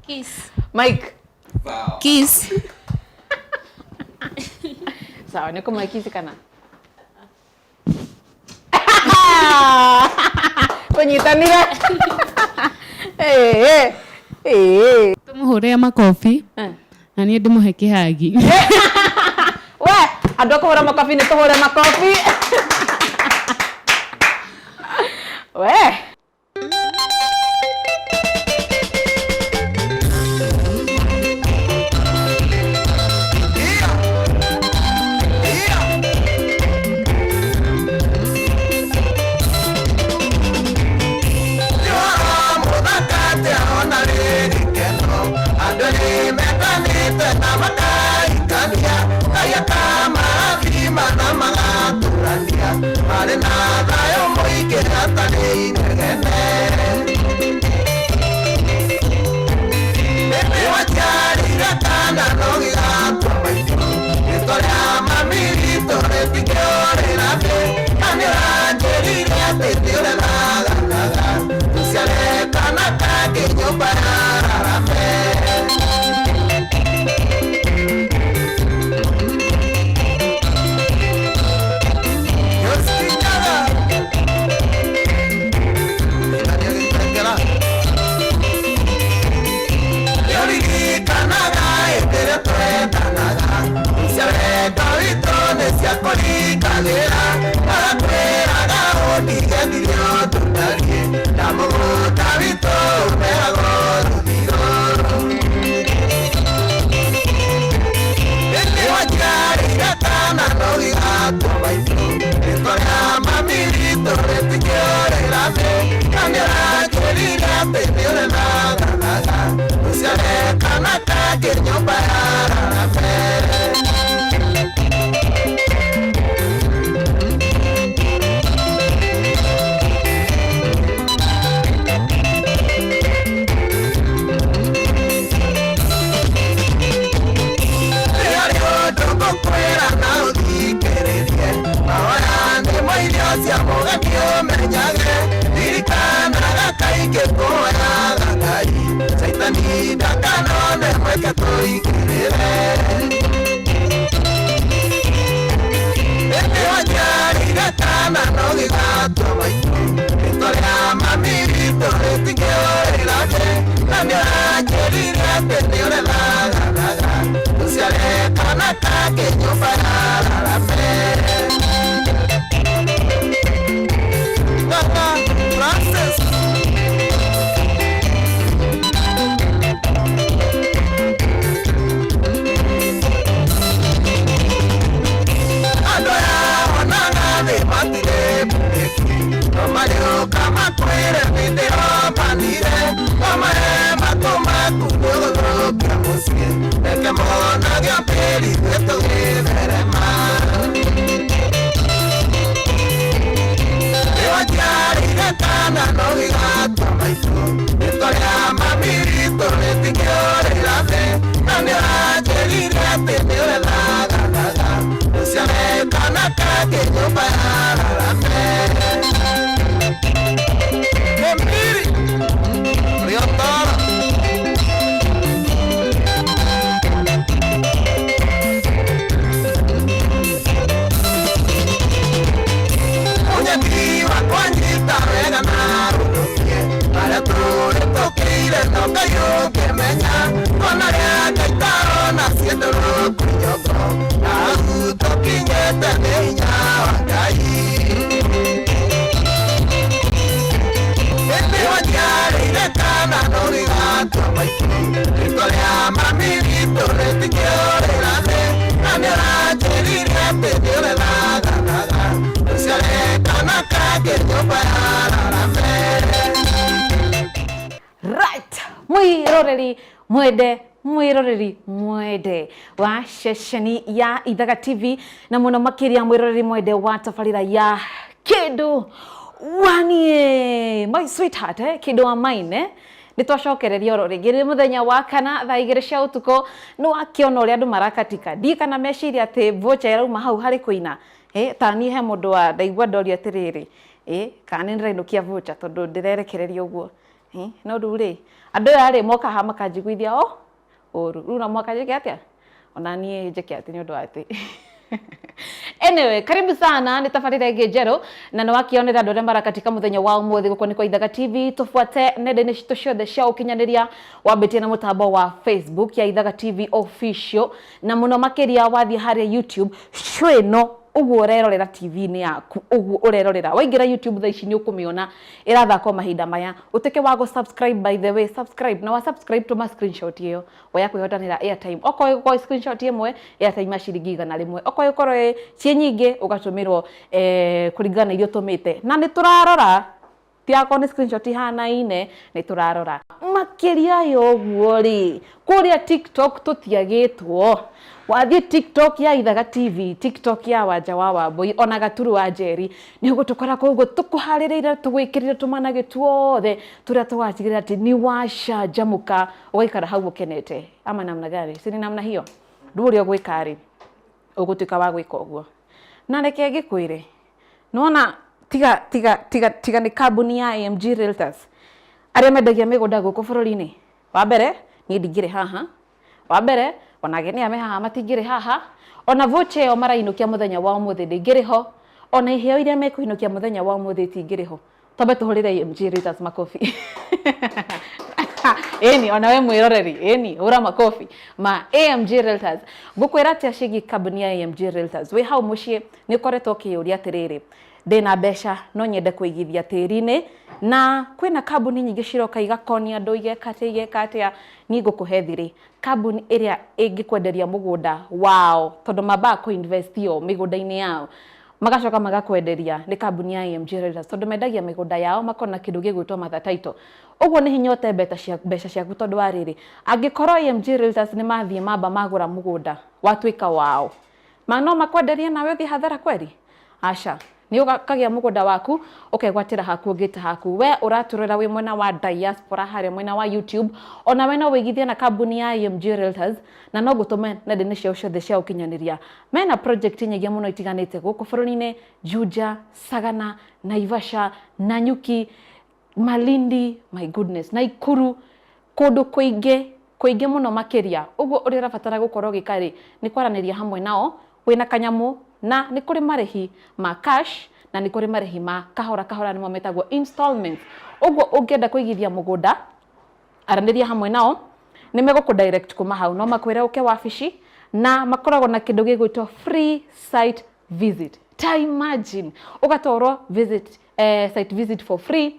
Kiss. Mike. Kiss. Sawa, nĩ kũmwe kiss kana? Tũnyitanire. Eh, eh. Tũmũhũrĩre makobi na niĩ ndĩmũhe kĩhagi. We, andũ a kũhũra makobi nĩ tũhũre makobi. We. Marĩ na thayũ mũingĩ hatarĩ inegene. Ĩndĩ waciarire kana no gĩgatua maitũ, rĩtwa rĩa mami ritũ rĩtingĩũrĩra thĩ. Na nĩũranjĩrire atĩ nĩũrethaganaga, tũciare kana kangĩ nyũmba ya rarame. Yosikinyaga. Nĩũririkanaga hĩndĩ ĩrĩa twendanaga, cia wendo witũ nĩ ciakũringagĩra, arakwĩraga ũndigethirie ũtũtarie, na mũgũnda witũ ũmeragwo rũthiro. Ĩndĩ waciarire kana no gĩgatua maitũ, rĩtwa rĩa mami ritũ rĩtingĩũrĩra thĩ, na nĩũranjĩrire atĩ nĩũrethaganaga, tũciare kana kangĩ nyũmba ya rarame. Rĩarĩ ũndũ ngũkwĩra na ũthikĩrĩrie, mahoya nĩmo irio cia mũgeni ũmenyage, ririkanaga kaingĩ kũhoyaga Ngai, caitani ndakanone mweke tũingĩrĩre. Ĩndĩ waciarire kana no gĩgatua maitũ, rĩtwa rĩa mami ritũ rĩtingĩũrĩra thĩ, na nĩũranjĩrire atĩ nĩũrethaganaga, tũciare kana kangĩ nyũmba ya rarame. Ng'ang'a Francis. Andũ aya onaga thĩ matirĩ mwĩki, no marĩũka makwĩre nĩndĩromanire, mamahe matũ maku nĩũgũthũkia mũciĩ, reke monage mbĩri ithuĩ tũgĩtherema. Nĩwaciarire kana no gĩgatua maitũ, rĩtwa rĩa mami ritũ rĩtingĩũrĩra thĩ, na nĩũranjĩrire atĩ nĩũrethaganaga, tũciare kana kangĩ nyũmba ya rarame. Kĩmbiri, Riotara. Mũnyeki wakwa nyita wega na rũrũmie, marĩa tũrĩ tũkĩire no Ngai ũngĩmenya, kona rĩa Ngai tarona ciendũrũku nyongo, na hau tũkinyĩte nĩ hinya wa Ngai. Ĩndĩ waciarire kana no gĩgatua maitũ, rĩtwa rĩa mami ritũ rĩtingĩũrĩra thĩ, na nĩũranjĩrire atĩ nĩũrethaganaga, tũciare kana kangĩ nyũmba ya rarame. Right, mwiroreri mwende, mwiroreri mwende wa ceceni ya Ithaga TV, na muno makiria mwiroreri mwende wa tabarĩra ya Kĩndũ Wanie, my sweetheart, Kĩndũ wa mine, nĩ twacokereria oro rĩngĩ nĩ mũthenya wa kana thaa 2 cia ũtukũ. Nĩ wakĩona ũrĩa andũ marakatika, ndiĩ kana meciria atĩ voucher ĩrauma hau harĩ kũina. Ta niĩ he mũndũ wa ndaigua ndoria atĩrĩrĩ, kana nĩ ndĩrainũkia voucher tondũ ndĩrerekereria ũguo. No rĩu rĩ, andũ aya rĩ moka haha makanjiguithia o ũru. Rĩu no mũhaka njĩke atĩa? Ona niĩ njĩke atĩ nĩ ũndũ wa atĩ. Anyway, karibu sana nĩ tabarĩra ĩngĩ njerũ na nĩ wakĩonera andũ arĩa marakatika mũthenya wa ũmũthĩ gũkũ nĩ kwa Ithaga TV. Tũbuate nenda-inĩ citũ ciothe cia ũkinyanĩria, wambĩtie na mũtambo wa Facebook ya Ithaga TV Official, na mũno makĩria wathiĩ harĩa YouTube show ĩno ũguo ũrerorera TV-inĩ yaku, ũguo ũrerorera waingĩra YouTube thaa ici nĩ ũkũmĩona ĩrathakwo mahinda maya. Ũtuĩke wa gũ subscribe, by the way, subscribe, na wa subscribe tũma screenshot ĩyo oya kwĩhotanĩra airtime. Okorwo ĩgũkorwo screenshot ĩmwe, airtime ya ciringi 100, okorwo ĩgũkorwo ciĩ nyingĩ ũgatũmĩrwo kũringana na iria ũtũmĩte. Na nĩ tũrarora, tigakorwo nĩ screenshot ihanaine, nĩ tũrarora. Makĩria ya ũguo rĩ, kũrĩa TikTok tũtiagĩtwo. Wathiĩ TikTok ya Ithaga TV, TikTok ya Wanja wa Wambui, ona Gaturu wa Njeri, nĩ ũgũtũkora kũu ũguo tũkũharĩrĩire, tũgwĩkĩrĩre tũmanagĩ tuothe tũrĩa tũgatigĩrĩra atĩ nĩ wacanjamũka, ũgaikara hau ũkenete. Ama namna gani? Si ni namna hiyo? Rĩu ũrĩa ũgwĩka rĩ, ũgũtuĩka wa gwĩka ũguo. Na reke ngĩkwĩre, nĩwona tiga tiga tiga tiga nĩ kambuni ya AMG Realtors arĩa mendagia mĩgũnda gũkũ bũrũri-inĩ. Wa mbere, niĩ ndingĩrĩ haha. Wa mbere, ona ageni aya me haha matingĩrĩ haha. Ona voucher ĩyo marainũkia mũthenya wa ũmũthĩ ndĩngĩrĩ ho. Ona iheo iria mekũinũkia mũthenya wa ũmũthĩ itingĩrĩ ho. Twambe tũhũrĩre AMG Realtors makobi. Ĩni, ona we mwĩroreri, ĩni, hũra makobi ma AMG Realtors. Ngũkwĩra atĩa ciĩgiĩ kambuni ya AMG Realtors? Wĩ hau mũciĩ nĩ ũkoretwo ũkĩyũria atĩrĩrĩ, ndĩna mbeca no nyende kũigithia tĩri-inĩ, na kwĩna kambuni nyingĩ ciroka igakonia andũ igeka atĩa igeka atĩa. Niĩ ngũkũhe thiri, kambuni ĩrĩa ĩngĩkwenderia mũgũnda wao, tondũ mambaga kũ-invest o mĩgũnda-inĩ yao, magacoka magakwenderia, nĩ kambuni ya AMG Realtors, tondũ mendagia mĩgũnda yao makona kĩndũ gĩgwĩtwo mother title. Ũguo nĩ hinya ũte mbeca ciaku, tondũ wa rĩrĩ, angĩkorwo AMG Realtors nĩ mathiĩ mamba magũra mũgũnda watuĩka wao, ma no makwenderie nawe ũthiĩ hathara kweri? Aca, nĩ ũkagĩa mũgũnda waku, ũkegwatĩra haku ũngĩta haku. We ũratũrora wĩ mwena wa diaspora harĩa mwena wa YouTube, ona we no wĩigithie na kambuni ya AMG Realtors, na no ngũtũme nenda-inĩ ciao ciothe cia ũkinyanĩria. Mena project nyingĩ mũno itiganĩte gũkũ bũrũri-inĩ, Juja, Sagana, Naivasha, Nanyuki, Malindi, my goodness, Naikuru, kũndũ kũingĩ kũingĩ mũno makĩria. Ũguo ũrĩa ũrabatara gũkorwo ũgĩka rĩ, nĩ kwaranĩria hamwe nao wĩna kanyamũ, na nĩ kũrĩ marĩhi ma cash na nĩ kũrĩ marĩhi ma kahora kahora, nĩmo metagwo installments. Ũguo ũngĩenda kũigithia mũgũnda, aranĩria hamwe nao, nĩ megũkũ direct kuma hau, no makwĩre ũke wabici, na makoragwo na kĩndũ gĩgwĩtwo free site visit. Ta imagine ũgatwarwo visit, site visit for free.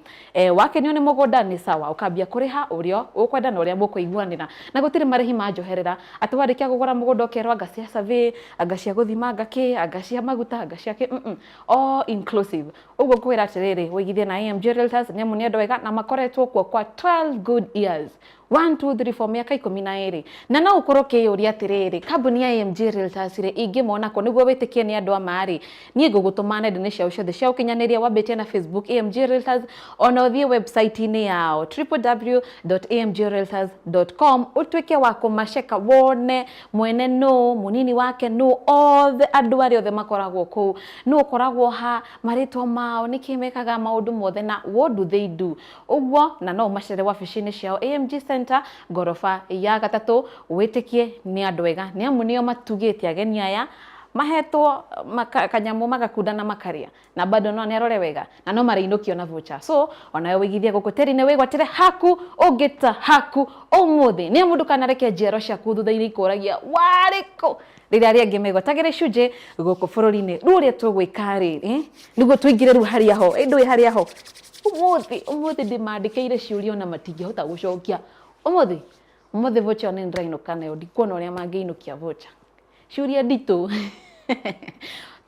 Wakenio nĩ mũgũnda nĩ sawa, ũkambia kũrĩha ũrĩa ũkwenda na ũrĩa mũkũiguanĩra, na gũtirĩ marĩhi ma njoherera atĩ warĩkia kũgũra mũgũnda ũkerwo anga cia survey, anga cia gũthima, anga kĩ, anga cia maguta, anga cia kĩ. All inclusive. Ũguo ngwĩra atĩrĩrĩ, wĩigithie na AMG Realtors, nĩ amu nĩ andũ ega na makoretwo kuo kwa 12 good years, 1 2 3 4, mĩaka 12. Na no ũkorwo ũkĩyũria atĩrĩrĩ, kambuni ya AMG Realtors rĩ, ingĩmona kũ nĩguo wĩtĩkie nĩ andũ a ma rĩ? Niĩ ngũgũtũma nenda-inĩ ciao ciothe cia ũkinyanĩria, wambĩtie na Facebook AMG Realtors, ona ũthiĩ website-inĩ yao www.amgrealtors.com, ũtuĩke wa kũmaceka wone mwene nũ, mũnini wake nũ, othe andũ arĩa othe makoragwo kũu, nũ ũkoragwo ha, marĩtwa mao, nĩkĩ mekaga, maũndũ mothe na what do they do. Ũguo na no ũmacere wabici-inĩ ciao AMG Center, ngoroba ya gatatũ, wĩtĩkie nĩ andũ ega, nĩ amu nĩo matugĩte ageni aya mahetwo kanyamũ magakunda na makarĩa, na bado no nĩ arore wega na no marĩinũkio na voucher. So onawe wĩigithie gũkũ tĩri-inĩ, wĩgwatĩre haku ũngĩta haku ũmũthĩ, nĩ amu ndũkanareke njiaro ciaku thutha-inĩ ikũragia warĩ kũ rĩrĩa arĩa angĩ megwatagĩra icunjĩ gũkũ bũrũri-inĩ. Rĩu ũrĩa tũgwĩka rĩ, nĩguo tũingĩre rĩu harĩa ho, ndũĩ harĩa ho ũmũthĩ, ũmũthĩ ndĩmandĩkĩire ciũria ona matingĩhota gũcokia ũmũthĩ. Ũmũthĩ voucher nĩ ndĩrainũka nayo, ndikuona ũrĩa mangĩinũkia voucher. Ciũria nditũ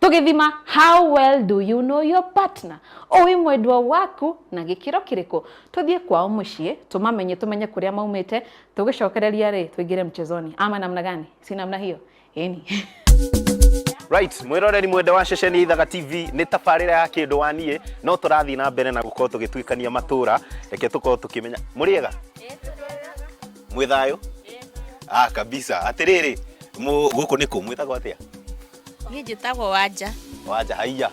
tũgĩthima how well do you know your partner, ũĩ mwendwa waku na gĩkĩro kĩrĩkũ. Tũthiĩ kwao mũciĩ tũmamenye, tũmenye kũrĩa maumĩte, tũgĩcokereria rĩ, tũingĩre mchezoni. Ama namna gani? Si namna hiyo? Ĩni. Right, mwiroreri mwende wa ceceni ya Ithaga TV, nĩ tabarĩra ya kĩndũ wa niĩ, no tũrathiĩ na mbere na gũkorwo tũgĩtuĩkania matũra. Reke tũkorwo tũkĩmenya mũrĩega, mwĩ thayũ? Ah, kabisa. Atĩrĩrĩ, gũkũ nĩ kũ? Mwĩtagwo atĩa? Niĩ njĩtagwo Wanja. Wanja, haiya.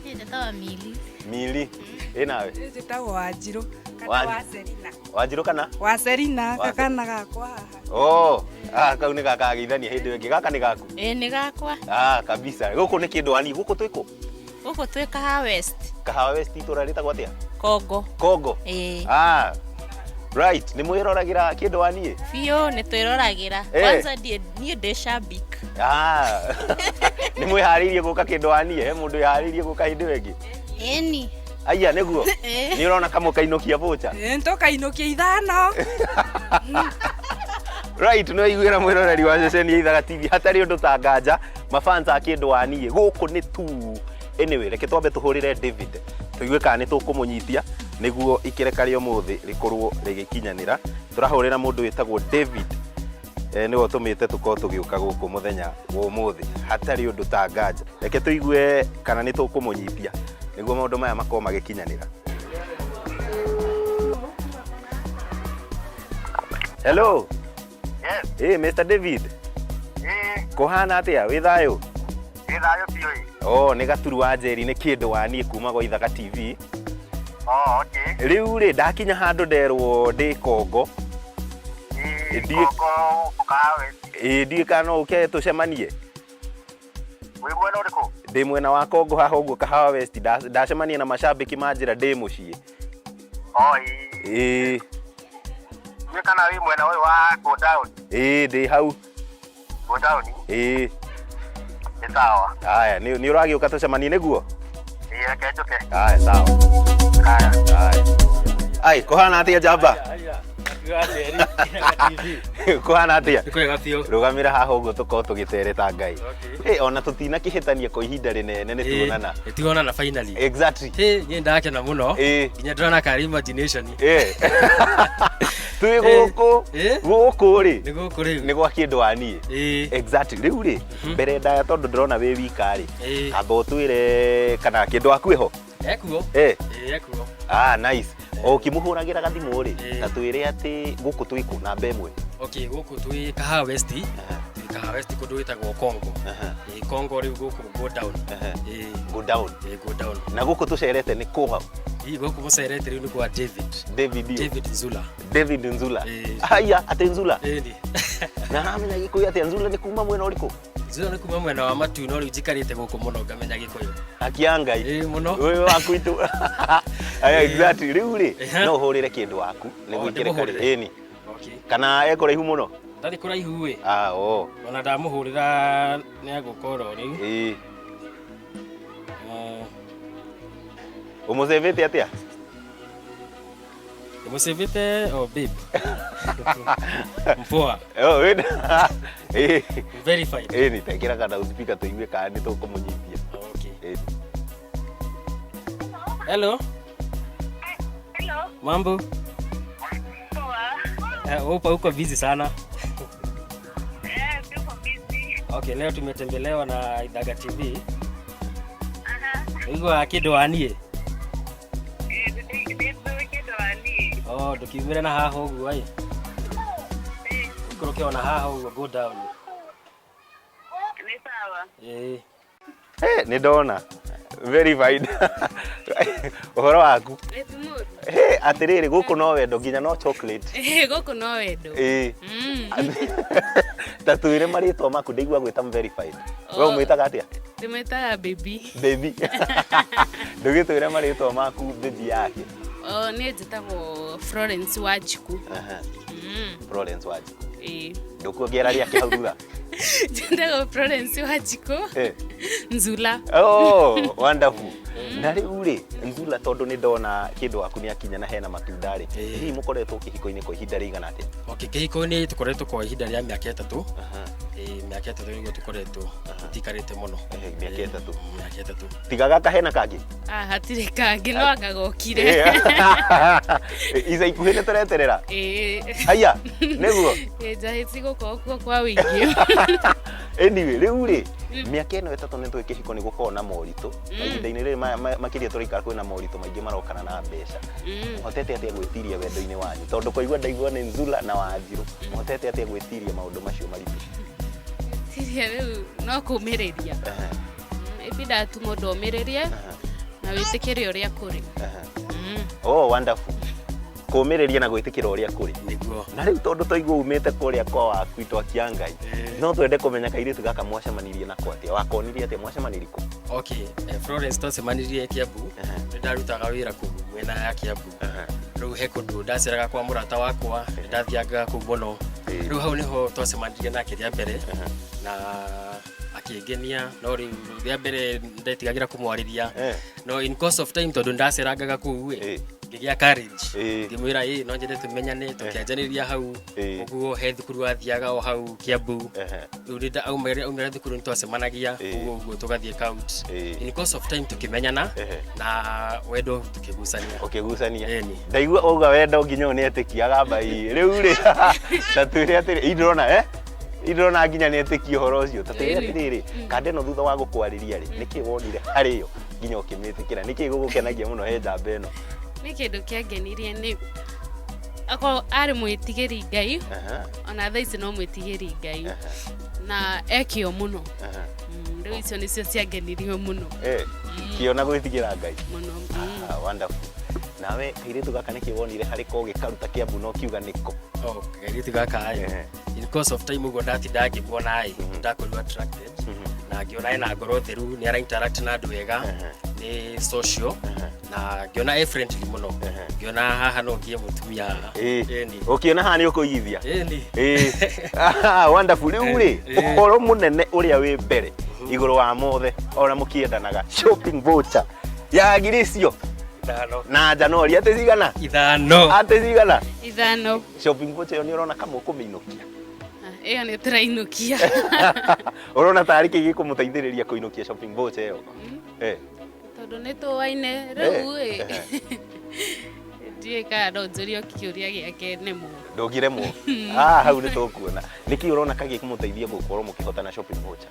Niĩ njĩtagwo Mili. Mili, ĩ nawe? Njĩtagwo Wanjirũ. Kana Wa- wa Serina. Wanjirũ kana? Wa Serina Wa- gakana gakwa haha. Oh, ah, kau nĩ gakageithania hĩndĩ ĩyo ĩngĩ. Gaka nĩ gaku? Ĩĩ nĩ gakwa. Ah, kabisa. Gũkũ nĩ kĩndũ wani. Gũkũ twĩ kũ? Gũkũ twĩ Kahawa West. Kahawa West itũra rĩtagwo atĩa? Kongo. Kongo. Ĩĩ. Ah, right. Nĩ mwĩroragĩra kĩndũ waniĩ? Biũ nĩ twĩroragĩra. Eh. Kwanza niĩ ndĩ shabik. Ah, nĩ mwĩharĩirie gũka kĩndũ waniĩ? He mũndũ wĩharĩirie gũka hĩndĩ ĩyo ĩngĩ? Ĩni. Aya, nĩguo? Ĩĩ. Nĩ ũrona kamũkainũkia voucher? Ĩĩ tũkainũkia ithano. Right, no iguĩra mwĩroreri wa ceceni ya Ithaga TV hatarĩ ũndũ ta nganja mafans a kĩndũ wa niĩ gũkũ nĩ tu. Anyway, reke twambe tũhũrĩre David tũigue kana nĩ tũkũmũnyitia nĩguo ikereka rĩa ũmũthĩ rĩkorwo rĩgĩkinyanĩra. Tũrahũrĩra mũndũ wĩtagwo David, nĩwe ũtũmĩte tũkorwo tũgĩũka gũkũ mũthenya wa ũmũthĩ hatarĩ ũndũ ta nganja. Reke tũigue kana nĩ tũkũmũnyitia nĩguo maũndũ maya makorwo magĩkinyanĩra. Hello. Yes. Hey, Mr. David. Ĩĩ, Kũhana atĩa? Wĩ thayũ? ĩ thayũ biũ ĩ. Oh, nĩ Gaturu wa Njeri, nĩ kĩndũ wa niĩ kuma gwa Ithaga TV. Oh, okay. Rĩu rĩ, ndakinya handũ nderwo ndĩ Kongo. Ĩĩ, Ndiĩ- Kongo gũkũ Kahawa West. Ĩĩ, ndiũĩ kana no ũke tũcemanie. Wĩ mwena ũrĩkũ? Ndĩ mwena wa Kongo haha ũguo Kahawa West, ndacemania na macambĩki manjĩra ndĩ mũciĩ. Oh, ĩĩ. Ĩĩ, Ndiũĩ kana wĩ mwena ũyũ wa Go Down. ĩĩ, ndĩ hau. Go Down? Ĩĩ. Nĩ sawa. Haya, nĩ ũragĩũka tũcemanie nĩguo? Ĩĩ, reke njũke. Haya, sawa. Haya. Haya. Ai, kũhana atĩa njamba? Kũhana atĩa? Nĩ kwega biũ. Rũgamĩra haha ũguo tũkorwo tũgĩtereta Ngai. Okay. Ĩ, ona tũtinakĩhĩtania kwa ihinda rĩnene nĩ tuonana. Ĩ, tuonana finally. Exactly. Ĩ, niĩ ndakena mũno. Ĩ. Nginya ndĩrona karĩ imagination. Ĩ. Twĩ gũkũ. Ĩ. Gũkũ rĩ. Nĩ gũkũ rĩu. Nĩ gwa kĩndũ wa niĩ. Ĩ. Exactly. Rĩu rĩ, mbere ndaya tondũ ndĩrona wĩ wika rĩ. Ĩ. Amba ũtwĩre kana kĩndũ waku ĩho? Ekuo. Ĩ. Ĩ, ekuo. Ah, nice. O ũkĩmũhũragĩra gathimũ rĩ, Ĩ. ta twĩre atĩ gũkũ twĩ kũ namba ĩmwe. Okay, gũkũ twĩ Kahawa West. Twĩ Kahawa West kũndũ gwĩtagwo Kongo. Ĩ, Kongo rĩu gũkũ go down. Ĩ. Go down. Ĩ, go down. Na gũkũ tũcerete nĩ kũ hau? Ĩ, gũkũ mũcerete rĩu nĩ kwa David. David ũ? David Nzula. David Nzula. Ĩ. Haya, atĩ Nzula. Ĩni. Na aramenya Gĩkũyũ atĩa? Nzula nĩ kuma mwena ũrĩkũ? Nzula nĩ kuma mwena wa Matu, no rĩu njikarĩte gũkũ mũno ngamenya Gĩkũyũ. Haki ya Ngai. Ĩ, mũno. Ũyũ waku itu. Aya, exactly. Rĩu rĩ, Ehe. no ũhũrĩre kĩndũ waku nĩguo Oh, ikĩreka ndĩmũhũrĩre? rĩ. Ĩni. Okay. Kana e kũraihu mũno? Ndarĩ kũraihu ĩ. Ah, oh. Ona ndamũhũrĩra nĩ agũka oro rĩu. Ĩ. Ũmũcĩvĩte atĩa? Ndĩmũcĩvĩte, oh babe. Mpoa. Oh, wĩna. Ĩ. Verified. Ĩni, tekĩra kana loudspeaker tũigue kana nĩ tũkũmũnyitia. Okay. Ĩ. Hello. Hello. Mambo. Poa. Upo uko busy sana. Tuko busy. Okay, leo tumetembelewa na Ithaga TV. Aha. Igua kĩndũ wa niĩ. Nĩ kĩndũ wa niĩ. Oh, ndũkiumĩre na haha ũguo ĩ. Ũikũrũke ona haha ũguo go down. Nĩ sawa. Ĩ. Nĩ ndona. Verified. Ũhoro waku? Hey, atĩrĩrĩ, gũkũ no wendo nginya no chocolate. Gũkũ no wendo. Ĩ. Ta twĩre marĩtwa maku, ndaigua gwĩta verified. We Oh. ũmwĩtaga atĩa? Ndĩmwĩtaga baby. Baby. Ndũgĩtwĩre marĩtwa maku baby yake. Oh, niĩ njĩtagwo Florence Wanjiku. Aha. Florence Wanjiku. Ĩ. Ndũkuongerera rĩake hau thutha? Njĩtagwo Florence Wanjiku. Nzula. Oh, wonderful. Na rĩu rĩ, Nzula, tondũ nĩ ndona kĩndũ waku nĩ akinya na hena matunda rĩ, hihi mũkoretwo kĩhiko-inĩ kwa ihinda rĩigana atĩa? Okay, kĩhiko-inĩ tũkoretwo kwa ihinda rĩa mĩaka 3. Ĩ, mĩaka 3 nĩguo tũkoretwo tũtikarĩte mũno. Mĩaka 3. Mĩaka 3. Tiga gaka hena kangĩ? Ah, hatirĩ kangĩ, no anga gokire. Ica ikuhĩ nĩ tũreterera? Ĩ. Haya, nĩguo? Ĩ, njahĩ cigũkorwo kuo kwa wĩingĩ. Anyway, rĩu rĩ, mĩaka ĩno 3 nĩ twĩ kĩhiko nĩ gũkorwo na moritũ. Na ihinda-inĩ rĩrĩ makĩria tũraikara kwĩna moritũ maingĩ marokana na mbeca. Mũhotete atĩa gwĩtiria wendo-inĩ wanyu? Tondũ kwaigua ndaigua nĩ Nzula na Wanjirũ. Mũhotete atĩa gwĩtiria maũndũ macio maritũ? Gwĩtiria rĩu no kũũmĩrĩria. Ĩbindaga tu mũndũ omĩrĩrie na wĩtĩkĩre ũrĩa kũrĩ. Oh, wonderful. Kũmĩrĩria na gwĩtĩkĩra ũrĩa kũrĩ. Nĩguo. Na rĩu tondũ twaigua umĩte kũrĩa kwa waku itwakia Ngai, no twende kũmenya kairĩtu gaka mwacemanirie nako atĩa, wakonirie atĩa, mwacemanirie kũ? Okay, Florence twacemanirie Kiambu, nĩ ndarutaga wĩra kũu mwena ya Kiambu. Rĩu he kũndũ ndaceraga kwa mũrata wakwa, nĩ ndathiangaga kũu mũno. Rĩu hau nĩho twacemanirie nake rĩa mbere na akĩngenia, no rĩu rĩa mbere ndetigagĩra kũmwarĩria. No in course of time tondũ ndacerangaga kũu ĩ, ngĩgĩa courage, ngĩmwĩra ĩ no nyende tũmenyane, tũkĩanjanĩria hau ũguo. He thukuru athiaga o hau Kiambu. Rĩu rĩrĩa aumĩra thukuru nĩ twacemanagia ũguo ũguo, tũgathiĩ count. In course of time tũkĩmenyana na wendo tũkĩgucania. Ũkĩgucania. Ĩni. Ndaigua auga wendo nginya ũyũ nĩ etĩkiaga mbai rĩu rĩ, ta twĩre atĩrĩ, indĩrona indĩrona nginya nĩ etĩkia ũhoro ũcio. Ta twĩre atĩrĩrĩ, kanda ĩno thutha wa gũkwarĩria rĩ, nĩkĩ wonire harĩ yo nginya ũkĩmĩtĩkĩra? Nĩkĩ gũgũkenagia mũno he njamba ĩno? Nĩ kĩndũ kĩangenirie nĩ akorwo arĩ mwĩtigĩri Ngai, ona thaa ici no mwĩtigĩri Ngai na ekĩo mũno. Rĩu icio nĩcio ciangenirie mũno. Kĩo na gwĩtigĩra Ngai. Mũno. Ah, wonderful. Nawe kairĩtu gaka nĩkĩ wonire harĩ ko gĩkaruta Kĩambu na ũkiuga nĩko? Oh, kairĩtu gaka ĩ, in course of time ũguo ndatinda ngĩmuona ĩ, ndakorirwo attracted na ngĩona ena ngoro theru, nĩ ara interact na andũ wega, nĩ social, na ngĩona e friendly mũno, ngĩona haha no ngie mũtumia haha. Ĩni. Ũkĩona haha nĩ ũkũigithia. Ĩni. Ah, wonderful. Rĩu rĩ, ũhoro mũnene ũrĩa wĩ mbere igũrũ wa mothe, ona mũkĩendanaga, shopping voucher ya ngiri icio 5. Na njanori atĩ cigana? 5. Atĩ cigana? 5. Shopping voucher ĩyo nĩ ũrona kama ũkũmĩinũkia? Ĩyo nĩ tũrainũkia. Ũrona tarĩ kĩ gĩkũmũteithĩrĩria kũinũkia shopping voucher ĩyo? Tondũ nĩ tũwaine rĩu ĩ, ndiũĩ kana no njũrio kĩũria gĩake nemwo. Ndũngĩremwo. Ah, hau nĩ tũkuona nĩkĩ ũrona kagĩkũmũteithia gũkorwo mũkĩhotana shopping voucher.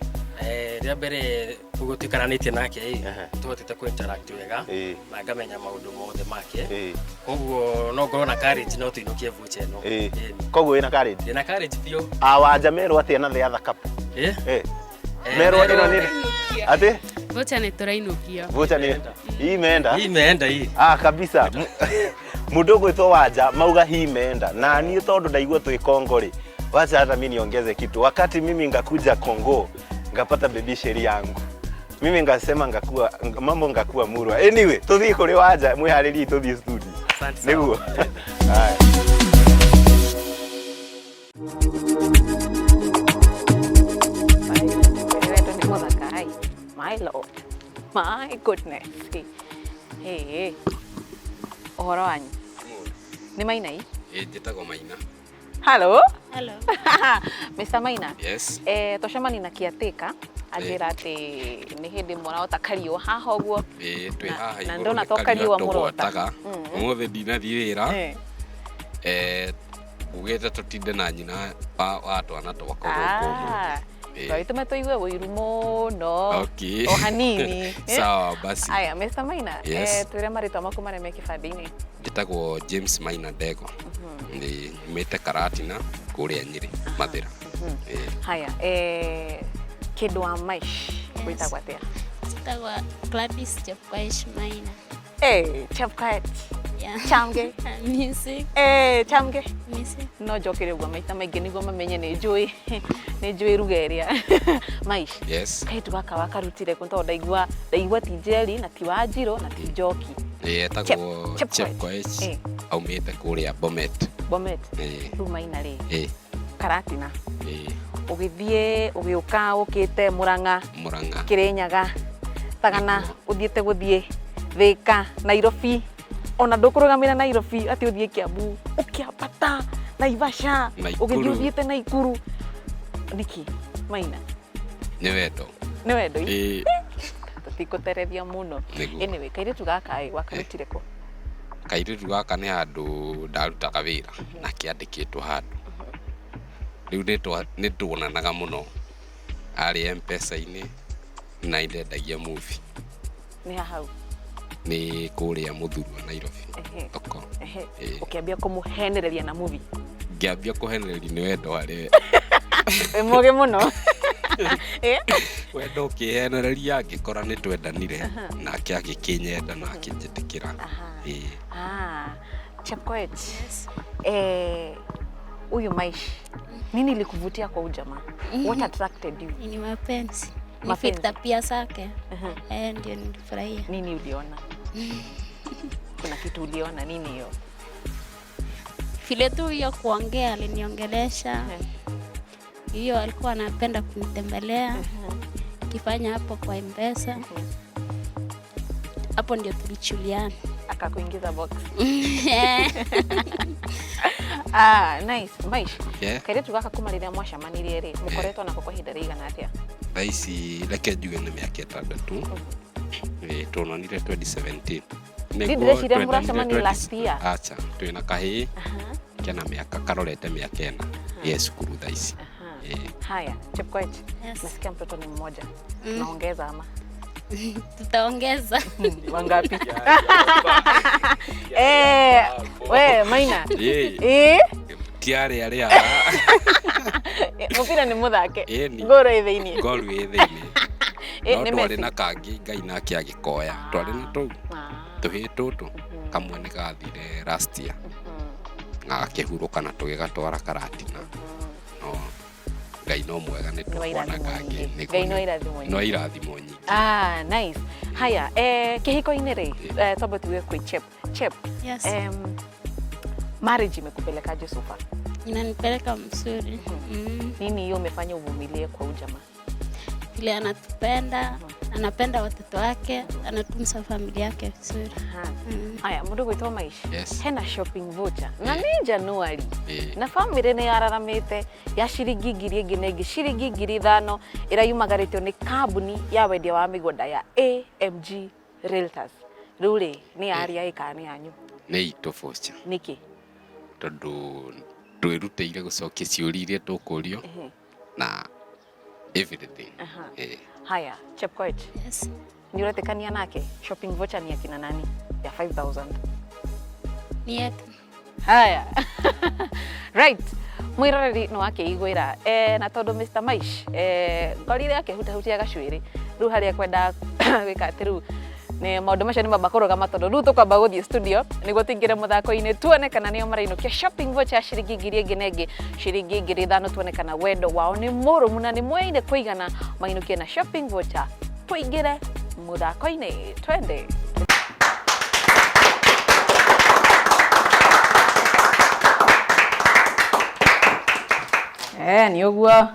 Rĩa mbere ũguo tũikaranĩtie nake ĩ, tũhotete kũ interact wega na ngamenya maũndũ mothe make, koguo no ngorwo na courage no tũinũkie voucher ĩno. Koguo wĩna courage? Ndĩna courage biũ. Awanja merwo atĩa na the other couple? Merwo ĩno nĩ atĩ Voucher nĩ tũrainũkia. Voucher nĩ hii imeenda. Hii imeenda hii. Ah, kabisa. Mũndũ ũgwĩtwo Wanja mauga hii imeenda, na niĩ tondũ ndaigua twĩ Kongo rĩ, wacha hata mimi niongeze kitu. Wakati mimi ngakuja Kongo ngapata baby sheri yangu, mimi ngasema ngakuwa mambo ngakuwa murwa. Anyway, tuthiĩ kũrĩ Wanja, mwĩharĩrie tũthiĩ studio. Asante sana. Nĩguo. Haya. Wendo nĩ mũthaka ai. My lord, my goodness. Hey, hey. Ũhoro wanyu nĩ Mainai? Njĩtagwo Maina. Hello. Hello. Mr. Maina. Yes. Twacemania na kiatĩka anjĩra atĩ nĩ hĩndĩ mũrota kariũa haha ũguo. Ĩĩ, twĩ haha na igũrũ ndona nĩ to kariũa mũrota. tũgwataga. Ũmũthĩ ndinathiĩ wĩra. Ngugĩte tũtinde na nyina wa twana twakwa gũkũ ũmũthĩ. Ah, twagĩtũme tũigue ũiru mũno. Okay. O hanini. Sawa basi. Aya, Mr. Maina, Yes. twĩre marĩtwa maku marĩa me kĩbandĩ-inĩ. Njĩtagwo James Maina Ndego. Nĩ nyumĩte Karatina kũrĩa Nyĩrĩ, Mathĩra. Haya, kĩndũ wa maish wĩtagwo atĩa? Njĩtagwo Gladys Chepkoech Maina. Chepkoech. Yeah. Chamge. Music. Chamge. Music. No njokere ũguo maita maingĩ nĩguo mamenye nĩ njũĩ nĩ njũĩ ruga ĩrĩa maish. Yes. Kairĩtu gaka wakarutire kũ? Tondũ ndaigua ti Njeri na ti Wanjirũ na ti Njoki. Ĩĩ, etagwo Chepkoech. Chepkoech. Aumĩte kũrĩa Bomet. Bomet. Ĩĩ. Rĩu Maina rĩ, Karatina, ũgĩthiĩ ũgĩũka ũkĩte Mũrang'a, Mũrang'a. Kĩrĩnyaga, Tagana, ũthiĩte gũthiĩ Thĩka, Nairobi, ona ndũkũrũgamĩra Nairobi atĩ ũthiĩ Kiambu, ũkĩambata Naivasha, Naikuru. ũgĩthiĩ ũthiĩte Naikuru. Nĩkĩ Maina? Nĩ wendo. Nĩ wendo? Ĩĩ. Tũtikũterethia mũno. Nĩguo. Anyway, kairĩtu gaka ĩ, wakarutire kũ? Kairĩtu gaka nĩ handũ ndarutaga wĩra na kĩandĩkĩtwo handũ. Rĩu nĩ tuonanaga mũno, arĩ M-Pesa-inĩ na ndendagia movie. Nĩ ha hau? Nĩ kũrĩa Mũthurwa, Nairobi thoko. Ũkĩambia kũmũhenereria na movie? Ngĩambia kũhenereria nĩ wendo harĩ. Wĩ mũgĩ mũno. Wendo ũkĩhenereria ngĩkora nĩ twendanire, nake agĩkĩnyenda na akĩnjĩtĩkĩra. Ah, Chepkoech. Eh, huyu Maish. Nini ilikuvutia kwa huyu jamaa? What attracted you? Ni mapenzi. Ni Mapenzi. tabia zake. Eh, ndio nilifurahia. Nini uliona? Kuna kitu uliona nini hiyo? Vile tu hiyo kuongea aliniongelesha. Hiyo alikuwa anapenda kunitembelea. Kifanya hapo kwa M-Pesa. Hapo ndio tulichuliana. Akakuingiza box. Ah, nice. Maish. Yeah. Kairĩtu gaka kuma rĩrĩa mwacemanirie rĩ, mũkoretwo nako kwa ihinda rĩigana atĩa? Thaa ici reke njuge nĩ mĩaka 6 tuonanire 2017. Niĩ ndĩreciria mũracemanirie last year. Acha, twĩna kahĩĩ kena mĩaka karorete mĩaka 4 ge cukuru thaa ici. Haya, Chepkoech. Yes. Nasikia mtoto ni mmoja. Naongeza ama? Tutaongeza. Wangapi? Eh, we Maina. Ĩĩ. Eh, Ti arĩa arĩa mũbira nĩ mũthake. Ĩni. Ngoro ĩ thĩiniĩ. Ngoru ĩ thĩiniĩ. Ĩ, No nĩ twarĩ Messi. na kangĩ Ngai nake agĩkoya. Twarĩ na tũu tũhĩĩ tũtũ kamwe nĩ gathire last year na gakĩhurũka na tũgĩgatwara Karatina. No Ngai no mwega nĩ Nĩ wa tũkuona irathimo kangĩ. nyingĩ. Ngai no irathimo No nyingĩ. irathimo nyingĩ. Ah, nice. Haya, kĩhiko-inĩ rĩ, twambe tuge kwĩ Chep. Chep. Yes. Marriage imekupelekaje so far? Inanipeleka mzuri. Nini hiyo umefanya uvumilie kwa ujamaa? Vile anatupenda, anapenda watoto wake, anatunza familia yake vizuri. Haya, mũndũ gwĩtwo Maish. Yes. Hena shopping voucher na nĩ January Ĩĩ. na bamĩrĩ nĩ yararamĩte ya ciringi ngiri ĩngĩ na ĩngĩ ciringi 5,000 ĩrayumagarĩtio nĩ kambuni ya wendia wa mĩgũnda ya AMG Realtors. Rĩu rĩ, nĩ ya arĩa ĩ kana nĩ yanyu? Nĩ itũ voucher. Nĩkĩ? Tondũ twĩrutĩire gũcokia ciũria iria tũkũrio na everything. Ĩĩ. Haya, Chepkoech. Yes. Nĩ ũretĩkania nake? Shopping voucher ni ya kina nani? Ya 5000. Ni yetu. Haya. Right. Mwiroreri nĩ wakĩiguĩra na tondũ Mr. Maish ngorire akĩhutahutia gacuĩrĩ rĩu harĩa kwenda gwĩka atĩ rĩu nĩ maũndũ macio nĩ mamba kũrũgama tondũ rĩu tũkwamba gũthiĩ studio nĩguo tũingĩre mũthako-inĩ tuone kana nĩo marainũkia shopping voucher ya ciringi ngiri ĩngĩ na ĩngĩ ciringi 5,000 tuone kana wendo wao nĩ mũrũmu na nĩ moyaine kũigana mainũkie na shopping voucher. Tũingĩre mũthako-inĩ, twende. Nĩ ũguo.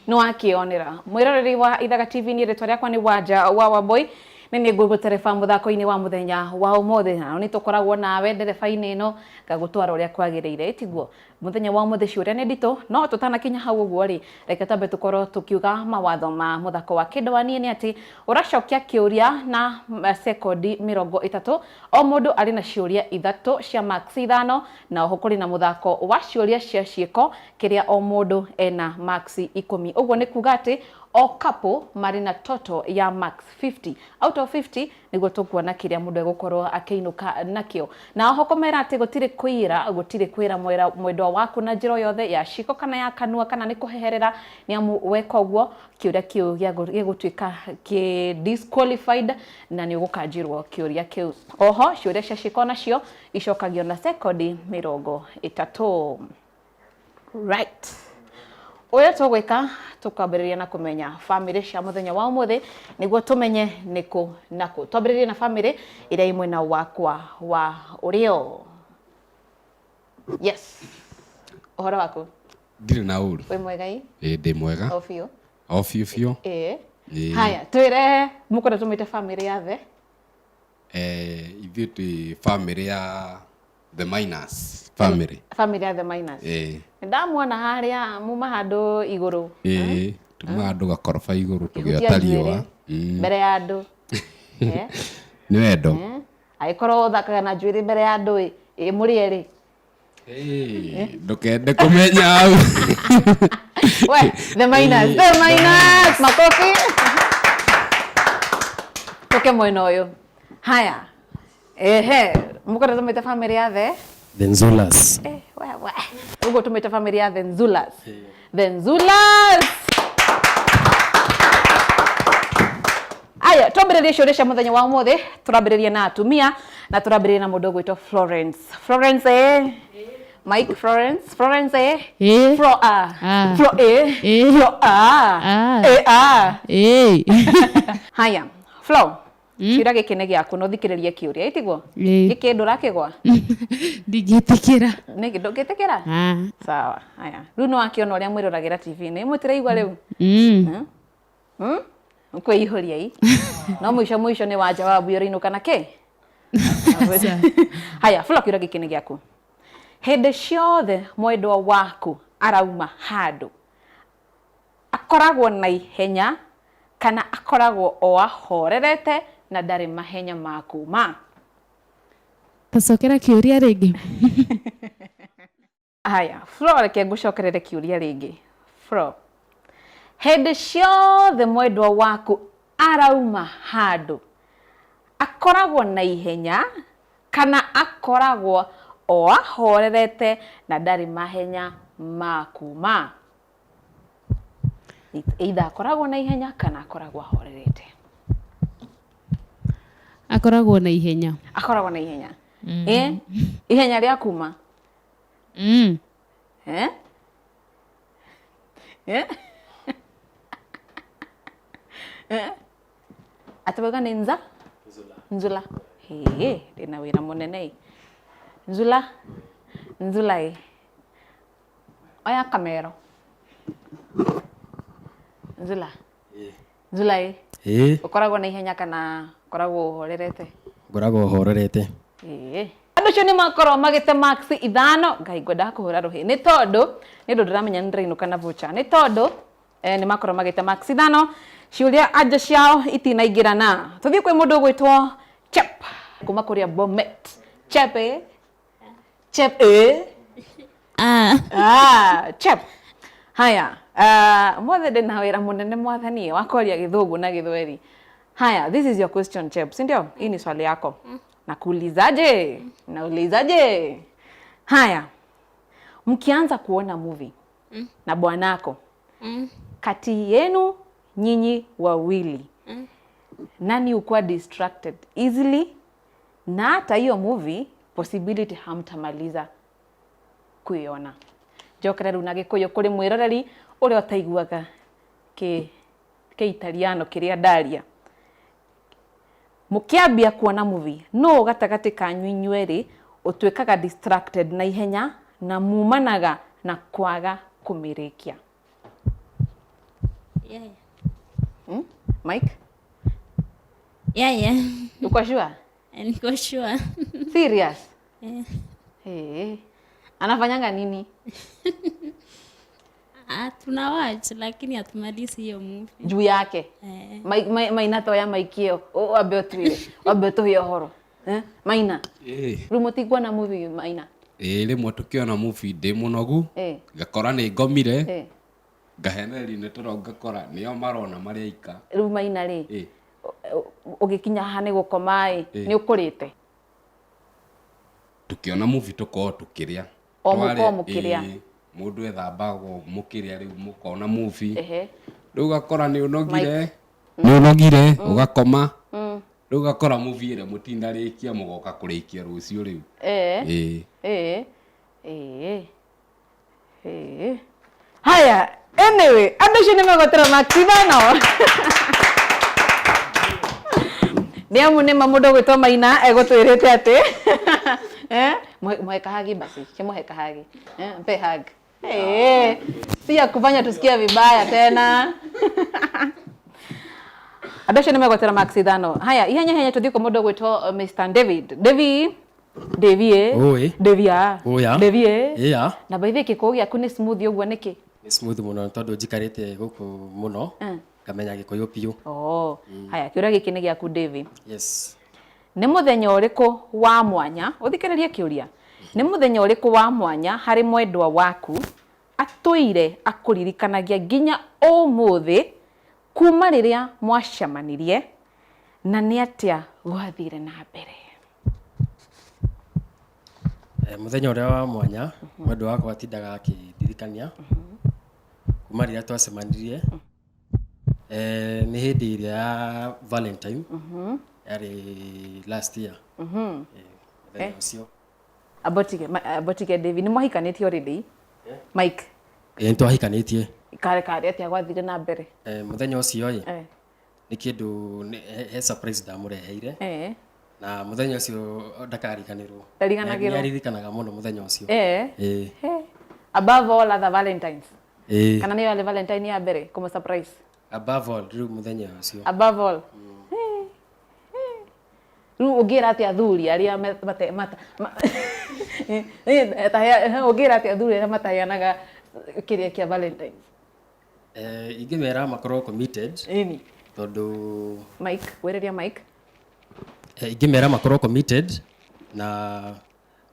Nĩ wakĩonera mwĩroreri wa Ithaga TV nĩ rĩtwa rĩakwa nĩ Wanja wa Wambui nĩ niĩ ngũgũtereba mũthako-inĩ wa mũthenya wa ũmũthĩ na nĩ tũkoragwo nawe ndereba-inĩ ĩno ngagũtwara ũrĩa kwagĩrĩire ĩtiguo mũthenya wa ũmũthĩ ciũria nĩ nditũ no tũtanakinya hau ũguo rĩ reke twambe tũkorwo tũkiuga mawatho ma mũthako wa kĩndũ wa niĩ nĩ atĩ ũracokia kĩũria na sekondi 30 o mũndũ arĩ na ciũria 3 cia marks 5 na oho kũrĩ na mũthako wa ciũria cia ciĩko kĩrĩa o mũndũ ena marks 10 ũguo nĩ kuga atĩ o couple marĩ na total ya max 50 out of 50 nĩguo tũkuona kĩrĩa mũndũ egũkorwo akĩinũka nakĩo na oho kũmera atĩ gũtirĩ kũiyĩra gũtirĩ kwĩra mwendwa waku na njĩra o yothe ya ciko kana ya kanua kana nĩ kũheherera nĩ amu weka ũguo kĩũria kĩu gĩgũtuĩka kĩ disqualified na nĩ ũgũkanjirwo kĩũria kĩu oho ciũria cia ciĩko nacio icokagio na sekondi 30. Right. Ũrĩa tũgwĩka tũkwambĩrĩria na kũmenya bamĩrĩ cia mũthenya wa ũmũthĩ nĩguo tũmenye nĩkũ na kũ. Twambĩrĩrie na bamĩrĩ ĩrĩa ĩ mwena wakwa wa ũrĩo. Yes. Ũhoro waku? Ndirĩ na ũru. Wĩ mwega ĩ? Ĩĩ ndĩ mwega. O biũ? O biũ biũ. Ĩĩ. Ĩĩ. Haya, twĩre mũkwenda tũmĩte bamĩrĩ ya the? Ithuĩ twĩ bamĩrĩ ya The Miners family. Family ya The Miners. Ĩĩ. Ndamuona harĩa muma handũ igũrũ. Ĩĩ, tuma handũ gakoroba igũrũ Kĩhutia tũgĩota riũa. njuĩrĩ mbere ya andũ. Nĩ wendo. Angĩkorwo ũthakaga na njuĩrĩ mbere ya andũ ĩ, ĩ mũrĩ erĩ. Ndũkende kũmenya hau. We, The Miners, The Miners, makofi. Tũke mwena ũyũ. Haya. Ehe, mũkwenda tũmĩte family ya the? The Nzulas. We, we. Ũguo tũmĩte family ya The Nzulas. The Nzulas. Haya, twambĩrĩrie ciũria cia mũthenya wa ũmũthĩ. Tũrambĩrĩria na atumia na tũrambĩrĩria na mũndũ ũgwĩtwo Florence. Florence, eh? Mike, Florence, Florence, eh? Ĩĩ. Flo a. Ah. Flo eh. Ĩĩ. Flo a. Ah. Eh a. Ĩĩ. Haya, Flo. Kĩũria gĩkĩ nĩ gĩaku na ũthikĩrĩrie kĩũria, ĩtiguo? Ĩĩ. Gĩkĩ ndũrakĩgwa? Ndingĩtĩkĩra. Nĩkĩ ndũngĩtĩkĩra? Ah. Sawa. Haya. Rĩu nĩ wakĩona ũrĩa mwĩroragĩra TV-inĩ. Mũtiraigua rĩu? Mm. Hmm? Kwĩihũria i. No mũico mũico nĩ wa jawabu ũrainũka na kĩ? Haya, Flo, kĩũria gĩkĩ nĩ gĩaku. Hĩndĩ ciothe mwendwa waku arauma handũ, akoragwo na ihenya kana akoragwo o ahorerete na ndarĩ mahenya ma kuma? Tacokera kĩũria rĩngĩ. Haya, Flo, reke ngũcokerere kĩũria rĩngĩ. Flo, hĩndĩ ciothe mwendwa waku arauma handũ, akoragwo na ihenya kana akoragwo o ahorerete na ndarĩ mahenya ma kuma? Either akoragwo na ihenya kana akoragwo ahorerete. Akoragwo na ihenya. Akoragwo na ihenya. Eh? Ihenya rĩa kuma? Mm. Eh? Eh? Eh? Atĩ wauga nĩ nza? Nzula. Hĩ, ndĩna wĩra mũnene ĩ. Nzula. Nzula ĩ. Oya kamero. Nzula. Nzula ĩ. Ĩĩ. Ũkoragwo na ihenya kana ũkoragwo ũhorerete? Ngoragwo horerete. Ĩĩ. Andũ acio nĩ makorwo magĩte marks 5. Ngai, ngwendaga kũhũra rũhĩ nĩ tondũ nĩ ũndũ ndĩramenya nĩ ndĩrainũka na voucher, nĩ tondũ nĩ makorwo magĩte marks 5. Ciũria anja ciao itinaingĩrana. Tũthiĩ kwĩ mũndũ ũgwĩtwo Chep kuma kũrĩa Bomet. Chep, eh? Chep, eh? Ah. Ah, Chep. Haya, mothe ndĩna wĩra mũnene mwathani wa kwaria gĩthũngũ na gĩthweri. Haya, this is your question, Chep, si ndio? Hii ni swali yako. Nakuulizaje? Naulizaje? Haya. Mkianza kuona movie na bwanako, kati yenu nyinyi wawili, nani ukuwa distracted easily na hata hiyo movie possibility hamtamaliza kuiona? Njokere rĩu na gĩkũyũ kũrĩ mwĩroreri ũrĩa ũtaiguaga kĩ kĩitaliano kĩrĩa ndaria. Mũkĩambia kuona movie, nũ gatagatĩ kanyu inyuerĩ ũtuĩkaga distracted na ihenya na mumanaga na kwaga kũmĩrĩkia? Yeah. Mike? Yeah. Uko sure? Niko sure. Serious? Yeah. Hey. Anafanyanga nini? Ah, tuna watch lakini hatumalizi hiyo movie. Juu yake. Eh. Maina toya maikio. Wambe ũtuire. Wambe ũtũhe ũhoro. Eh? Maina. Ĩĩ. Rĩu mũtikuona movie, Maina? Ĩĩ, rĩmwe tũkĩona movie ndĩ mũnogu, Eh. ngakora nĩ ngomire, Eh. ngahenererio nĩ toro, ngakora nĩo marona marĩ aika. Rĩu Maina rĩ, Ĩĩ. ũgĩkinya haha nĩ gũkoma ĩ, Ĩĩ. nĩ ũkũrĩte? Tũkĩona movie tũkorwo tũkĩrĩa. O mũkorwo Twarĩa, mũkĩrĩa. ĩĩ, mũndũ ethambagwo mũkĩrĩa, rĩu mũkona movie. Ehe. Rĩu ũgakora nĩ ũnogire, nĩ ũnogire, ũgakoma. Rĩu ũgakora movie ĩrĩa mũtinarĩkia, mũgoka kũrĩkia rũciũ rĩu. Eh. Ĩĩ. Eh. Eh. Eh. Haya, anyway, andũ acio nĩ megũtĩra marks 5. Nĩ amu nĩ ma mũndũ ũgwĩtwo Maina egũtwĩrĩte atĩ eh, muhe kahagi basi, kimuhe kahagi. Eh, mpe hug. Eh, si ya kufanya tusikie vibaya tena. Andũ acio nĩ megwetera marks 5. Haya, ihenya ihenya tũthiĩ kwa mũndũ ũgwĩtwo Mr. David. David, David, eh? Oi. David, ah. Oya. David, eh? Ĩya. Na by the way, gĩkũyũ gĩaku nĩ smooth ũguo nĩkĩ? Nĩ smooth mũno tondũ njikarĩte gũkũ mũno, ngamenya gĩkũyũ biũ. Oh, haya, kĩũria gĩkĩ nĩ gĩaku David. Yes. Nĩ mũthenya ũrĩkũ wa mwanya, ũthikĩrĩrie kĩũria, nĩ mũthenya ũrĩkũ wa mwanya harĩ mwendwa waku atũire akũririkanagia nginya ũmũthĩ kuma rĩrĩa mwacemanirie, na nĩ atĩa gwathire na mbere? Mũthenya ũrĩa wa mwanya mwendwa wakwa atindaga akĩndirikania kuma rĩrĩa twacemanirie Nĩ hĩndĩ ĩrĩa ya Valentine yarĩ last year. Mũthenya ũcio. Abotige abotige David nĩ mwahikanĩtie already? Mike. Nĩ twahikanĩtie. Kare kare atĩa gwathire na mbere? Mũthenya ũcio ĩ, nĩ kĩndũ he surprise ndamũreheire. Na mũthenya ũcio ndakariganĩrwo. Ndariganagĩrwo. Nĩ aririkanaga mũno mũthenya ũcio. Above all other Valentines. Kana nĩyo yarĩ Valentine ya mbere kũmũ surprise? Above all rĩu mũthenya ũcio. Above all. Rĩu ũngĩra atĩa athuri arĩa ũngĩra atĩa athuri arĩa mataheanaga kĩrĩa kĩa Valentines? Ingĩmera makorwo committed. Ĩni. Tondũ Mike, wĩrĩria Mike. Ingĩmera makorwo committed na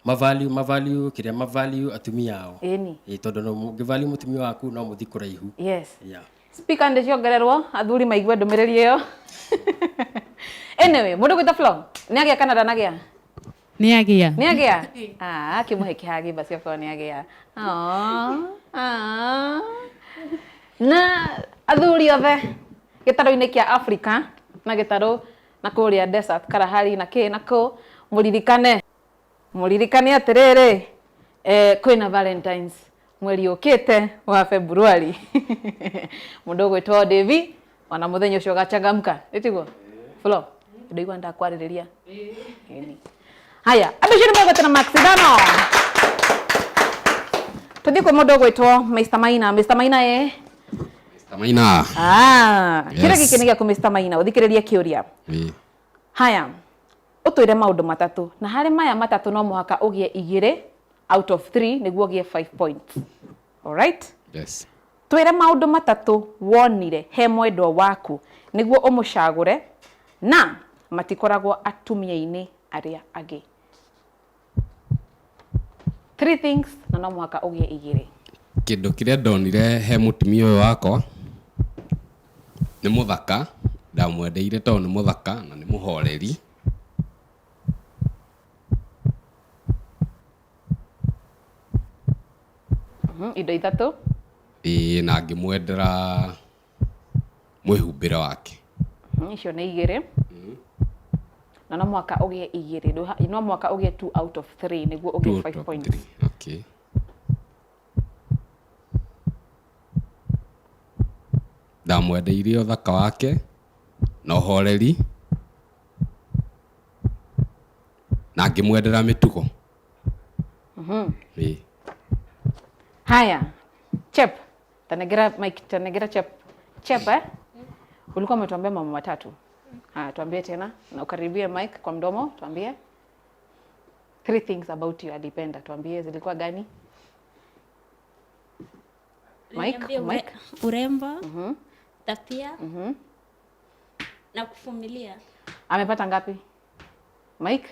mavalue kĩrĩa mavalue atumia ao. Ĩni. Tondũ no ũngĩvalue mũtumia waku no mũthiĩ kũraihu. Yes. Yeah. Speaker ndĩ ciongererwo athuri maigue ndũmĩrĩri ĩyo. Anyway, mũndũ gwĩta Flo, nĩ agĩa kana ndanagĩa? Nĩ agĩa. Nĩ agĩa? Ah, kĩmũhe kĩhagi basi okorwo nĩ agĩa. Na athuri othe gĩtarũ-inĩ kĩa Africa na gĩtarũ na kũrĩa desert Kalahari na kĩ na kũ, mũririkane. Mũririkane atĩrĩrĩ, kwĩna Valentines mweri ũkĩte wa February. Mũndũ ũgwĩtwo Davy ona mũthenya ũcio ũgachangamka, ĩtiguo? Flo, ndaigua ndakwarĩrĩria. Haya, andũ acio nĩ megwetera Max ithano. Tũthiĩ kwĩ mũndũ ũgwĩtwo Mr Maina. Mr Maina ĩ? Mr Maina. Kĩũria gĩkĩ nĩ gĩaku Mr Maina, ũthikĩrĩrie kĩũria. Haya, ũtwĩre maũndũ matatũ, na harĩ maya matatũ no mũhaka ũgĩe 2 out of 3 nĩguo ũgĩe 5 points. All right? Yes. Twĩre maũndũ matatũ wonire he mwendwa waku nĩguo ũmũcagũre na matikoragwo atumia-inĩ arĩa angĩ. 3 things na no mũhaka ũgĩe 2. Kĩndũ kĩrĩa ndonire he mũtumia ũyũ wakwa nĩ mũthaka, ndamwendeire tondũ nĩ mũthaka na nĩ mũhoreri. Indo ithatũ. Ĩĩ, na ngĩmwendera mwĩhumbĩre wake. Icio nĩ 2. Na no mũhaka ũgĩe 2, no mũhaka ũgĩe 2 out of 3 nĩguo ũgĩe 5 points. Okay. Ndamwendeire ũthaka wake na ũhoreri na ngĩmwendera mĩtugo. Haya, Chep, tanegera Mike, tanegera Chep. Chep, Ulikuwa umetuambia mambo matatu. Haya, tuambie tena na ukaribie mic kwa mdomo, tuambie 3 things about you alipenda. Tuambie zilikuwa gani? Mike, Mike. Urembo, tabia, na kuvumilia. Amepata ngapi? Mike?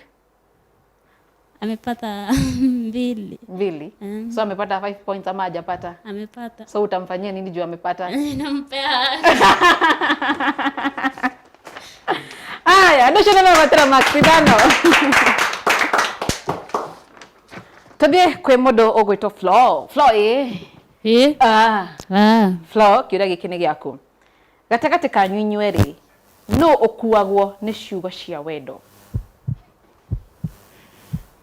Amepata 2. 2. So amepata 5 points ama hajapata? Amepata. So utamfanyia nini juu amepata? Nampea. Haya, ndio shida na Max ithano. Tũthiĩ kwĩ mũndũ ũgwĩtwo Flo. Flo ĩ? Ĩ. Flo, kĩũria gĩkĩ nĩ gĩaku. Gatagatĩ kanyu inyuerĩ, nũ ũkuagwo nĩ ciugo cia wendo?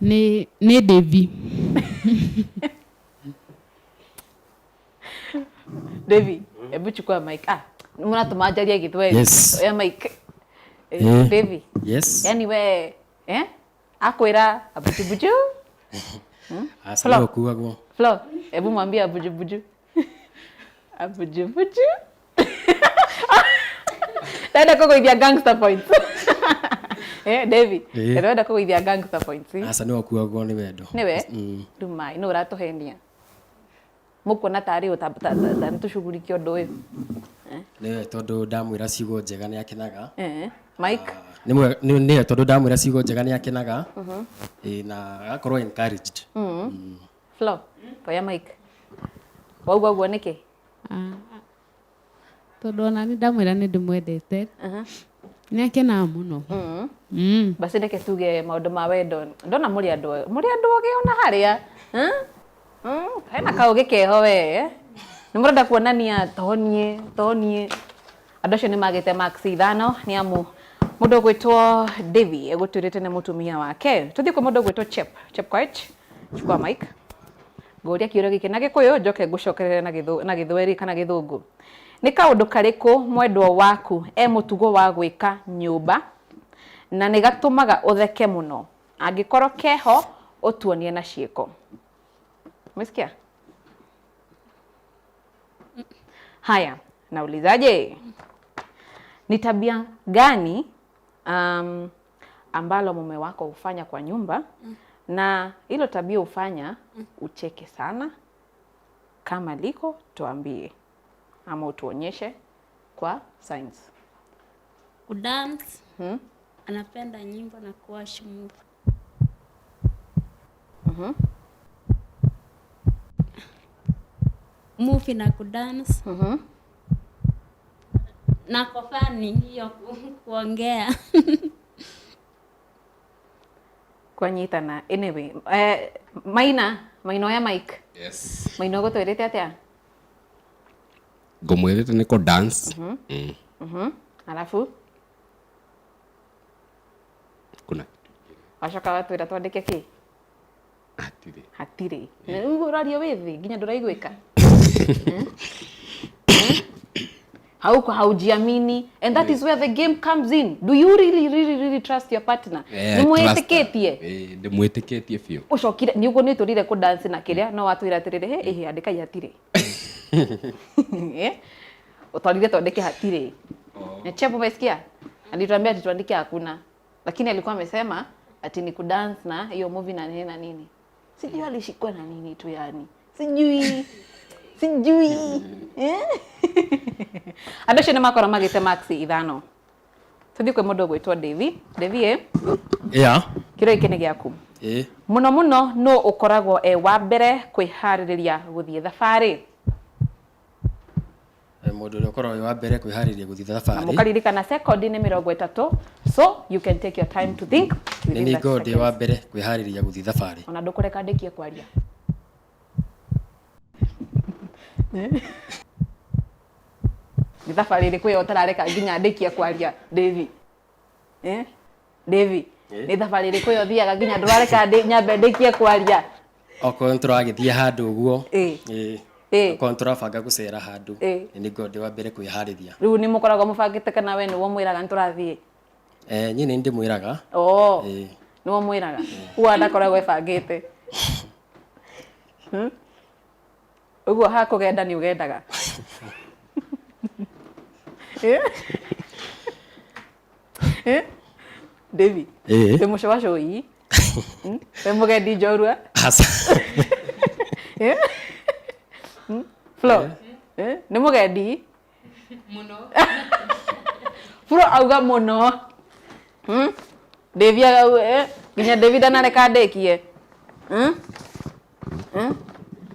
Nĩ Davy. Davy, hebu chukua mic. Mnatuma njarie Gĩthweri. Yes. Oya mic. Davy. Yes. Yaani we, akwĩra abujubuju. Asa nĩ ũkuagwo. Flo, hebu mwambie abujubuju. Abujubuju. Ndenda kũgũithia gangster points. Davy, ndĩrenda kũgũithia gangster points. Asa nĩ ũkuagwo nĩ wendo. Nĩwe? Rĩu mai, nũ ũratũhenia? Mũkuona tarĩ ũ ta nĩtũcugurikie ũndũ ũyũ? Nĩwe tondũ ndamwĩra ciugo njega nĩ akenaga. Mike? Nĩwe tondũ ndamwĩra ciugo njega nĩ akenaga. Na agakorwo encouraged. Flo, toya mic. Wauga ũguo nĩkĩ? Tondũ ona nĩ ndamwĩra nĩ ndĩmwendete. Nĩ akenaga mũno. Basi reke tuge maũndũ ma wendo. Ndona mũrĩ andũ, mũrĩ andũ ogĩ ona harĩa. Hena kaũgĩ keho we. Nĩ mũrenda kuonania tonie, tonie. Andũ acio nĩ magĩte marks ithano nĩ amu mũndũ ũgwĩtwo Devi egũtuĩrĩte nĩ mũtumia wake. Tũthiĩ kwĩ mũndũ ũgwĩtwo Chep. Chepkoech, chukua mic. Ngũria kĩũria gĩkĩ na Gĩkũyũ njoke ngũcokerere na na Gĩthweri kana Gĩthũngũ. Nĩ kaũndũ karĩkũ mwendwo waku e mũtugo wa gwĩka nyũmba na nĩ gatũmaga ũtheke mũno? Angĩkorwo keho ũtuonie na ciĩko. Umesikia? Haya, naulizaje? Ni tabia gani ambalo mume wako hufanya kwa nyumba na hilo tabia hufanya ucheke sana? Kama liko tuambie ama utuonyeshe kwa signs. Kudance. Anapenda nyimbo na kuwatch movie. Movie na kudance. Na kwa funny hiyo kuongea. Kwanyitana. Anyway, Maina, Maina oya mic. Yes. Maina ũgũtwĩrĩte atĩa? Ngũmwĩrĩte nĩ kũ dance. Alafu Kuna wacoka watwĩra twandĩke kĩ? Hatirĩ. Hatirĩ. Rĩu ũraria wĩ thĩ nginya ndũraiguĩka. Hauko haujiamini, and that is where the game comes in. Do you really really really trust your partner? Eh, Nĩ mwĩtĩkĩtie? Ĩĩ, ndĩmwĩtĩkĩtie biũ. Ũcokire nĩ ũguo nĩ tũrire kũ dance na kĩrĩa no watwĩra atĩrĩrĩ, he ĩhĩ andĩkai hatirĩ. Eh? Ũtwarire twandĩke hatirĩ. Na Chepo umesikia? Alituambia ati tuandike hakuna. Lakini alikuwa amesema ati ni kudance na hiyo movie na nini na nini. Sijui alishikwa na nini tu yani. Sijui. Sijui. Eh? Andũ acio nĩ makorwo magĩte marks ithano. Tũthiĩ kwĩ mũndũ ũgwĩtwo Devi. Devi ĩ, Yeah. kĩro gĩkĩ nĩ gĩaku. Ĩĩ. Mũno mũno nũ ũkoragwo e wa mbere kwĩharĩrĩria gũthiĩ thabarĩ? Mũndũ ũrĩa ũkoragwo wĩ wa mbere kwĩharĩria gũthiĩ Na thabarĩ mũkaririkana second nĩ 30, so you can take your time to think nĩ within niĩ that ngoragwo ndĩ wa seconds. mbere kwĩharĩria gũthiĩ thabarĩ. Ona ndũkũreka ndĩkie kwaria. Nĩ thabarĩ ĩrĩkũ ĩyo ũtarareka nginya ndĩkie kwaria, Devi? Eh? Devi, nĩ thabarĩ ĩrĩkũ ĩyo ũthiaga nginya ndũrareka nyambe ndĩkie kwaria? Okorwo nĩ tũragĩthiĩ handũ ũguo, Ĩĩ. ĩĩ, Ĩĩ. okorwo nĩ tũrabanga gũcera handũ, Ĩĩ. nĩ niĩ ngoragwo ndĩ wa mbere kwĩharĩria. Rĩu nĩ mũkoragwo mũbangĩte kana we nĩwe ũmwĩraga nĩ tũrathiĩ? Niĩ nĩ ndĩmwĩraga. Oh. Ĩĩ. Nĩwe ũmwĩraga? Ũguo ndakoragwo ebangĩte. Ũguo ha kũgenda nĩ ũgendaga? Eh? Eh? Devi. Ĩĩ. Wĩ mũcũacũi? Wĩ mũgendi njorua? Aca. Eh? Flo? Eh? Nĩ mũgendi? Mũno. Flo auga mũno. Devi agau, nginya Devi ndanareka ndĩkie.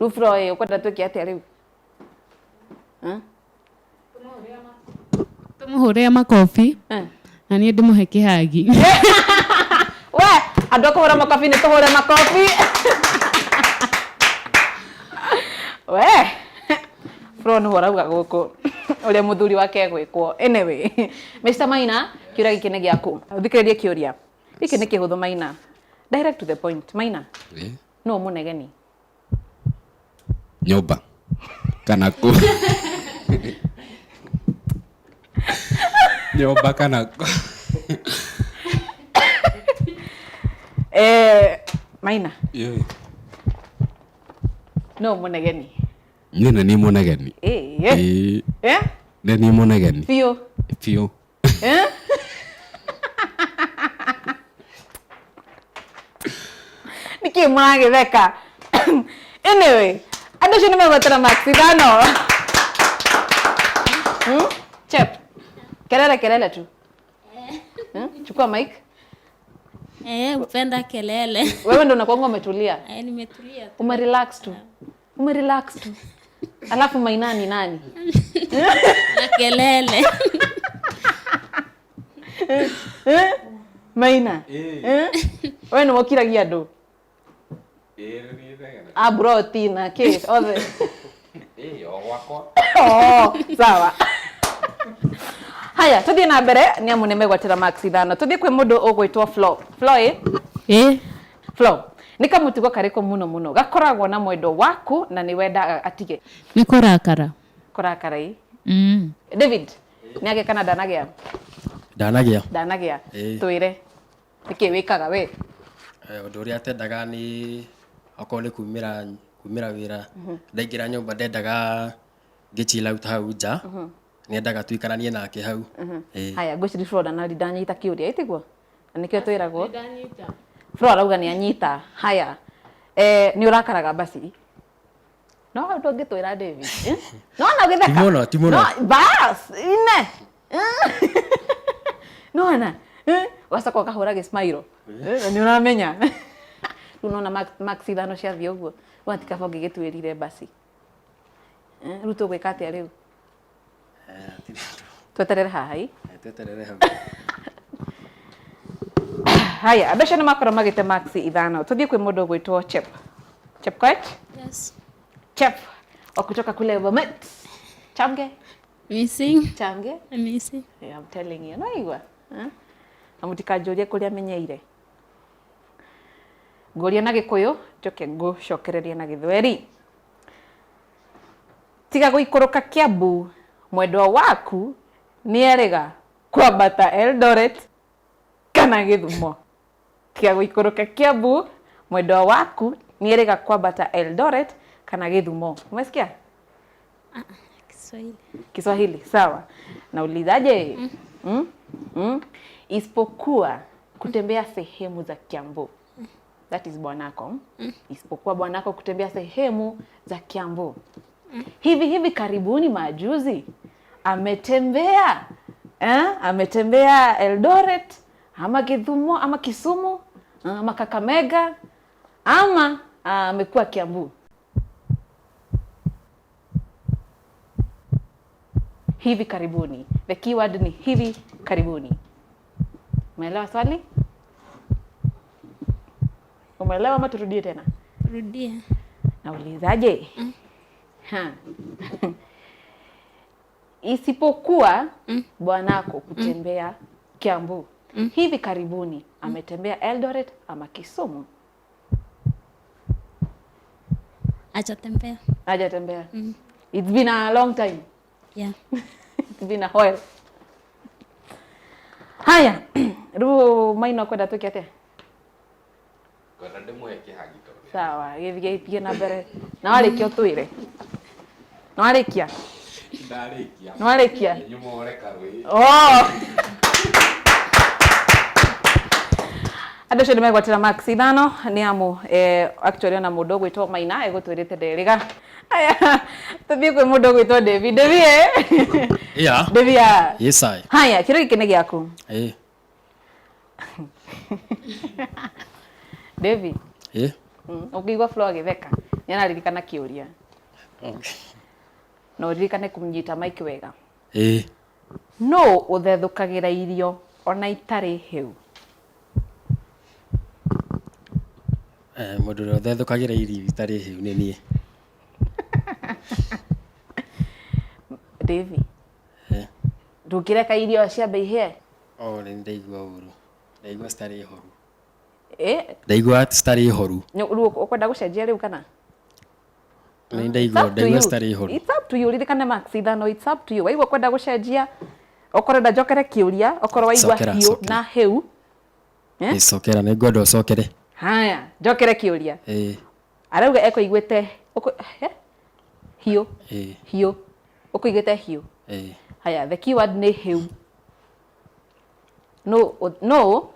Rĩu Flo ĩ, ũkwenda twĩke atĩa rĩu? Tũmũhũrĩre makobi. Na niĩ ndĩmũhe kĩhagi. We, andũ a kũhũra makobi nĩ tũhũre makobi. We, Flo nĩwe ũrauga gũkũ ũrĩa mũthuri wake egwĩkwo. Anyway, Mr. Maina, kĩũria gĩkĩ nĩ gĩaku. Ũthikĩrĩrie kĩũria. Gĩkĩ nĩ kĩhũthũ Maina. Direct to the point. Maina, Ĩĩ. nũ mũnegeni? Nyũmba. Kana kũ? Nyũmba kana kũ? Maina. Ĩĩ. Nũ mũnegeni? Niĩ nĩ niĩ mũnegeni. Ĩĩ. Ĩĩ. Eh? Nĩ niĩ mũnegeni. Biũ. Biũ. Eh? Nĩkĩ mũragĩtheka? Anyway, andũ acio nĩ megwetera marks ithano. Chep. Kelele kelele tu. Chukua mic. Upenda kelele. Wewe ndo unakuanga umetulia. Nimetulia tu. Umerelax tu. Umerelax tu. Alafu Maina ni nani? Na kelele. Maina. Wewe ni wokiragia andũ? Abroti na kĩ othe. Ĩĩ, o gwakwa. Oh, sawa. Haya, tuthiĩ na mbere nĩ amu nĩ megwatĩra max ithano. Tuthiĩ kwĩ mũndũ ũgwĩtwo Flo. Flo ĩ? Ĩ. Flo, nĩ kamũtugo karĩkũ mũno mũno gakoragwo na mwendwa waku na nĩ wendaga atige? Nĩ kũrakara. Kũrakara ĩ? David, nĩ agĩa kana ndanagĩa? Ndanagĩa. Ndanagĩa. Ĩ. Twĩre. Nĩkĩ wĩkaga we? Ũndũ ũrĩa atendaga nĩ okorwo nĩ kumĩra kumĩra wĩra ndaingĩra nyũmba ndendaga ngĩ chill out hau nja nĩendaga tuikaranie nake hau. Ĩĩ. Haya, ngwĩciria Flo ndanyita kĩũria, ĩ tiguo? Na nĩkĩo twĩragwo. Flo arauga nĩ anyita. Haya. Nĩ ũrakaraga basi? No hau ndũngĩtwĩra David. Eh? No na ũgĩtheka. Ti mũno, ti mũno. No, bas, ine. Nona. Wacoka ũkahũra gĩsmairo. Nĩ ũramenya. Rĩu nona max ithano ciathiĩ ũguo. Rĩu ti kaba ũngĩgĩtwĩrire basi. Rĩu tũgwĩka atĩa rĩu? Tweterere haha ĩ? Tweterere hau. Haya, andũ acio nĩ makorwo magĩte max ithano. Tũthiĩ kwĩ mũndũ ũgwĩtwo Chep. Chepkoech? Yes. Chep wa kutoka kule Bomet. Chamge? Missing. Chamge? Missing. Yeah, I'm telling you. No igua. Eh? Na mũtikanjũrie kũrĩa menyeire. Ngũria na Gĩkũyũ, njoke ngũcokererie na Gĩthweri. Tiga gũikũrũka Kiambu, mwendwa waku nĩerĩga kwambata Eldoret kana Gĩthumo. Tiga gũikũrũka Kiambu, mwendwa waku nĩerĩga kwambata Eldoret kana Gĩthumo. Umesikia? Kiswahili. Kiswahili, sawa. Naulizaje? Isipokuwa kutembea sehemu za Kiambu. That is bwanako. Isipokuwa bwanako kutembea sehemu za Kiambu. Hivi hivi karibuni majuzi ametembea ametembea Eldoret ama Githumo ama Kisumu ama Kakamega ama amekuwa Kiambu. Hivi karibuni. The keyword ni hivi karibuni. Umeelewa swali? Umeelewa ama turudie tena? Rudia. Naulizaje? Ha. Isipokuwa bwanako kutembea Kiambu. Hivi karibuni ametembea Eldoret ama Kisumu? Hajatembea. Hajatembea. It's been a long time. Yeah. It's been a while. Haya, rĩu Maina ũkwenda twĩke atĩa? Ngwenda ndĩmũhe kĩhagi tondũ Sawa, gĩthiĩ na mbere. Na warĩkia ũtwĩre. Na warĩkia? ndarĩkia. Na warĩkia? Nyuma ore karũĩ. Oh! Andũ acio nĩ megwatĩra max ithano nĩ amu actually ona mũndũ ũgwĩtwo Maina egũtwĩrĩte nderĩga. Aya, tũthiĩ kwĩ mũndũ ũgwĩtwo David. David eh? Yeah. David ah. Yes I. Haya, kĩrĩa gĩkĩ nĩ gĩaku. Ĩĩ. David. Ĩĩ. Ũngĩigua Flo agĩtheka nĩ araririkana kĩũria. Okay. Na ũririkane kũmũnyita mic wega. Ĩĩ. Nũ ũthethũkagĩra irio ona itarĩ hĩu? Mũndũ ũrĩa ũthethũkagĩra irio itarĩ hĩu nĩ niĩ. David. Ndũngĩreka irio ciambe ihĩe? Oh, nĩ ndaigua ũru. Ndaigua citarĩ horu. Ndaigua citarĩ horu. Rĩu ũkwenda gũcenjia rĩu kana? Nĩ ndaigua ndaigua citarĩ horu. It's up to you. Ririkane max ithano, it's up to you. Waigua kwenda gũcenjia, okorwo enda njokere kĩũria, okorwo waigua hiũ na hĩu. Cokera, nĩ ngwenda ũcokere. Haya, njokere kĩũria. Arauga ekũiguĩte hiũ. Hiũ. Ũkũiguĩte hiũ. Haya, the keyword nĩ hĩu. No no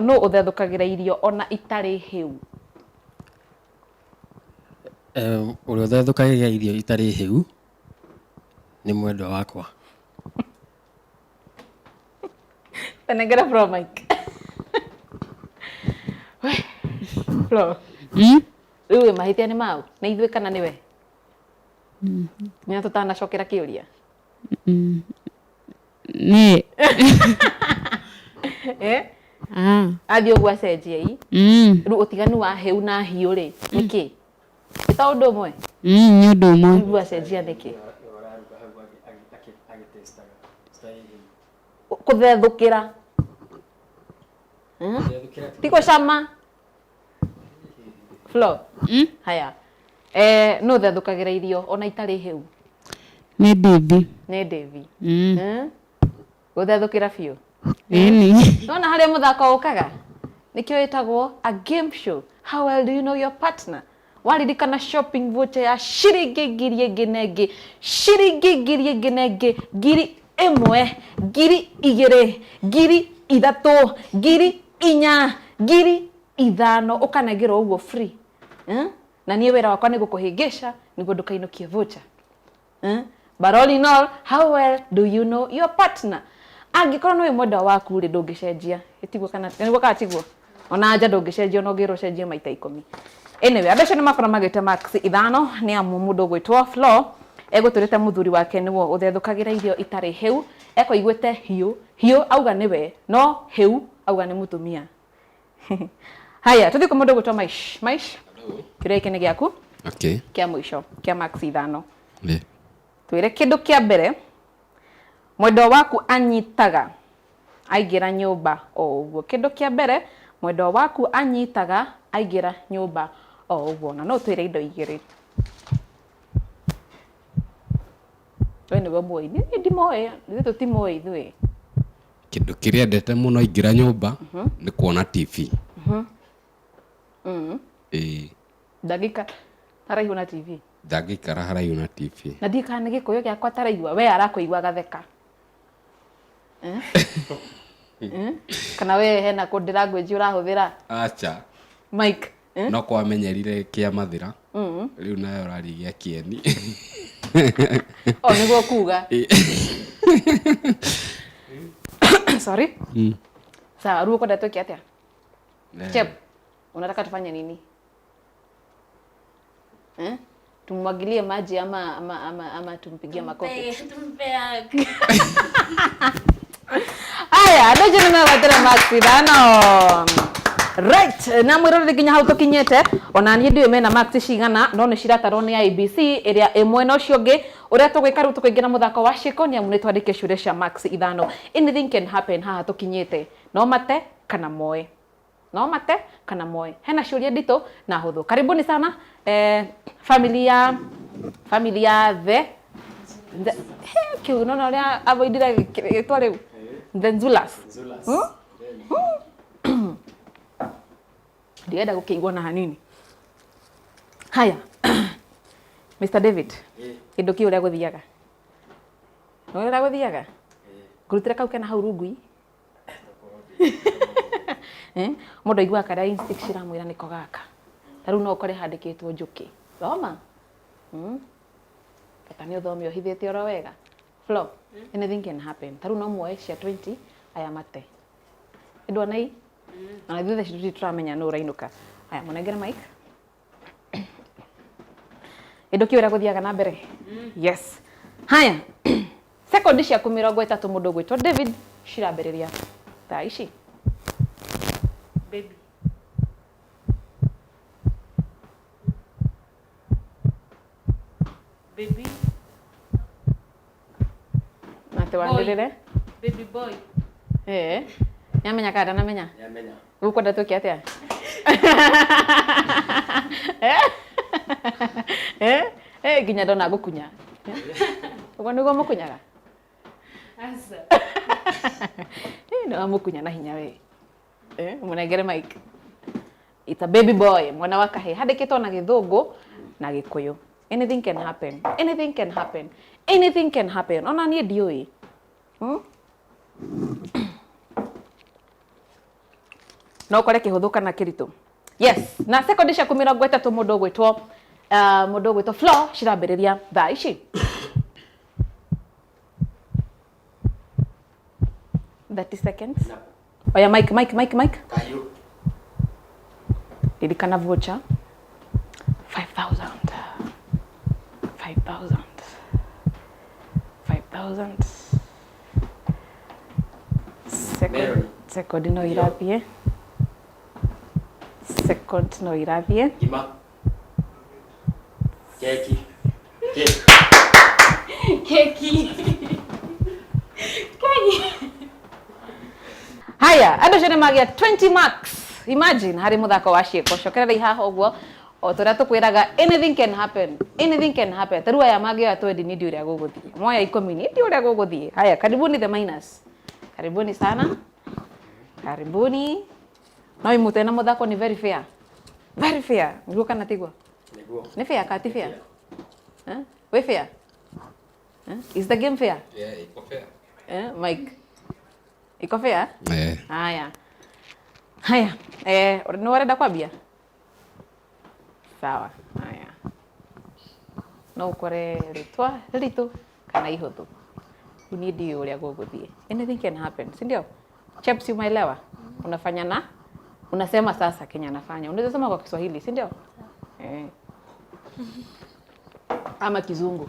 no ũthethũkagĩra irio ona itarĩ hĩu. Ũrĩa ũthethũkagĩra irio itarĩ hĩu nĩ mwendwa wakwa. Tanengera Flo mic. Flo. Rĩu ĩ mahĩtia nĩ mau? Nĩ ithuĩ kana nĩwe? Nĩ tũtanacokera kĩũria? Nĩ. Athiĩ ũguo acenjie i. Rĩu ũtiganu wa hĩu na hiũ rĩ, nĩkĩ? Nĩ ta ũndũ ũmwe? Nĩ ũndũ ũmwe. Rĩu acenjia nĩkĩ? Kũthethũkĩra. Ti gũcama. Flo. Haya. Eh, nũ ũthethũkagĩra irio ona itarĩ hĩu? Nĩ Devi. Nĩ Devi. Gũthethũkĩra biũ. Ĩni. Nona harĩa mũthako ũkaga? Nĩkĩo ĩtagwo a game show. How well do you know your partner? Waririkana shopping voucher ya ciringi ngiri ĩngĩ na ĩngĩ, ciringi ngiri ĩngĩ na ĩngĩ, 1000, 2000, 3000, 4000, 5000, ũkanengerwo ũguo free. Na niĩ wĩra wakwa nĩ gũkũhĩngĩca nĩguo ndũkainũkie voucher. But all in all, how well do you know your partner? Angĩkorwo nĩ mwendwa waku rĩ, ndũngĩcenjia. Ĩtiguo kana nĩguo kana tiguo? Ona anja ndũngĩcenjia ona ũngĩrwo ũcenjie maita 10. Anyway, andũ acio nĩ makorwo magĩte marks 5 nĩ amu mũndũ ũgwĩtwo Flo egũtũrĩte mũthuri wake nĩwe ũthethũkagĩra irio itarĩ hĩu, ekũiguĩte hiũ, hiũ auga nĩwe, no hĩu auga nĩ mũtumia. Haya, tũthiĩ kwĩ mũndũ ũgwĩtwo Maish. Maish, kĩũria gĩkĩ nĩ gĩaku. Okay. Kĩa mũico, kĩa marks 5. Yeah. Twĩre kĩndũ kĩa mbere mwendwa waku anyitaga aingĩra nyũmba o ũguo. Kĩndũ kĩa mbere mwendwa waku anyitaga aingĩra nyũmba o ũguo. Na no ũtwĩre indo igĩrĩ. We nĩwe mũĩ. Niĩ ndimoĩ, ithuĩ tũtimoĩ ithuĩ. Kĩndũ kĩrĩa endete mũno aingĩra nyũmba nĩ kuona TV. Ĩĩ. Ndangĩikara haraihu na TV. Ndangĩikara haraihu na TV. Na ndiĩ kana nĩ gĩkũyũ gĩakwa ataraigua, we arakũigua agatheka. Kana we hena kũndĩ language ũrahũthĩra? Acha. Mike. No kwamenyerire kĩa mathĩra. Rĩu nayo ũraria gĩa kĩeni. O nĩguo kuga. Sorry. Sawa, rĩu ũkwenda twĩke atĩa? Chep, unataka tufanye nini? Tumwagilie maji ama tumpigie makofi? Tumpe hug. Aya, andũ acio nĩ megwetera marks 5. Right, na mwĩroreri nginya hau tũkinyĩte, ona niĩ ndiũĩ mena marks cigana, no nĩ ciratarwo nĩ IBC ĩrĩa ĩ mwena ũcio ũngĩ. Ũrĩa tũgwĩka rĩu tũkũingĩra mũthako wa ciĩko nĩ amu nĩ twandĩke ciũria cia marks 5. Anything can happen haha tũkinyĩte. No mate kana moe. No mate kana moe. Hena ciũria nditũ na hũthũ. Karibuni sana family ya the kĩu nona ũrĩa avoidire rĩtwa rĩu. The Nzulas. Ndirenda gũkĩigua na hanini. Haya. Mr. David. Kĩndũ kĩu ũrĩa gũthiaga. Ũrĩa gũthiaga? Ngũrutĩre kau kena hau rungui. Mũndũ aiguaga karĩa instinct ciramwĩra nĩko gaka. Ta rĩu no ũkore handĩkĩtwo njũkĩ. Thoma. Bata nĩ ũthome ũhithĩte oro wega. Flo, anything can happen. Ta rĩu no muoe cia 20 aya mate. Ndwona ii? Na ithuĩ thaa ici tũtirĩ tũramenya nũ ũrainũka. Aya, mũnengere mic. Kĩndũ kĩu ũrĩa gũthiaga na mbere. Yes. Haya. Sekondi ciaku 30 mũndũ ũgwĩtwo David cirambĩrĩria thaa ici. Baby. Baby. Mate wanĩrĩre. Baby boy. Nĩamenya kana ndanamenya? Nĩamenya. Rĩu ũkwenda twĩke atĩa? Nginya ndona ngũkunya. Ũguo nĩguo mũkunyaga? Aca. Nĩ wamũkunya na hinya we. Mũnengere mic. It's a baby boy, mwana wa kahĩĩ. Handĩkĩtwo na gĩthũngũ na gĩkũyũ. Anything can happen. Anything can happen. Anything can happen. Ona niĩ ndiũĩ. No ũkore kĩhũthũ kana kĩritũ. Yes, na sekondi ciaku 30 mũndũ ũgwĩtwo mũndũ ũgwĩtwo Flo cirambĩrĩria thaa ici. 30 seconds. Oya mic, mic, mic, mic. Kahiũ. Ririkana voucher 5000. 5000. 5000. Melody. Second no irathiĩ. Second no irathiĩ. Ngima. Keki. Keki. Keki. Keki. Haya, andũ acio nĩ magĩa 20 marks. Imagine harĩ mũthako wa ciĩko. Cokererai haha ũguo o ta ũrĩa tũkwĩraga anything can happen. Anything can happen. Ta rĩu aya mangĩoya 20 niĩ ndiũĩ ũrĩa gũgũthiĩ. Moya 10 niĩ ndiũĩ ũrĩa gũgũthiĩ. Haya, karibuni the minus. Karibuni sana. Karibuni. No imute na mũthako nĩ very fair. Very fair. Nĩguo kana tiguo? Nĩguo. Nĩ fair kana ti fair? Eh? Wĩ fair? Eh? Is the game fair? Yeah, iko fair. Eh, Mike. Iko fair? Eh. Haya. Haya. Eh, nĩ ũrenda kwambia? Sawa. Haya. No ũkore rĩtwa rĩritũ kana ihũthũ. Rĩu niĩ ndiũĩ ũrĩa gũgũthiĩ. Anything can happen, si ndio? Chaps, umeelewa? Unafanya na unasema sasa Kenya anafanya. Unaweza sema kwa Kiswahili, si ndio? Eh. Ama Kizungu.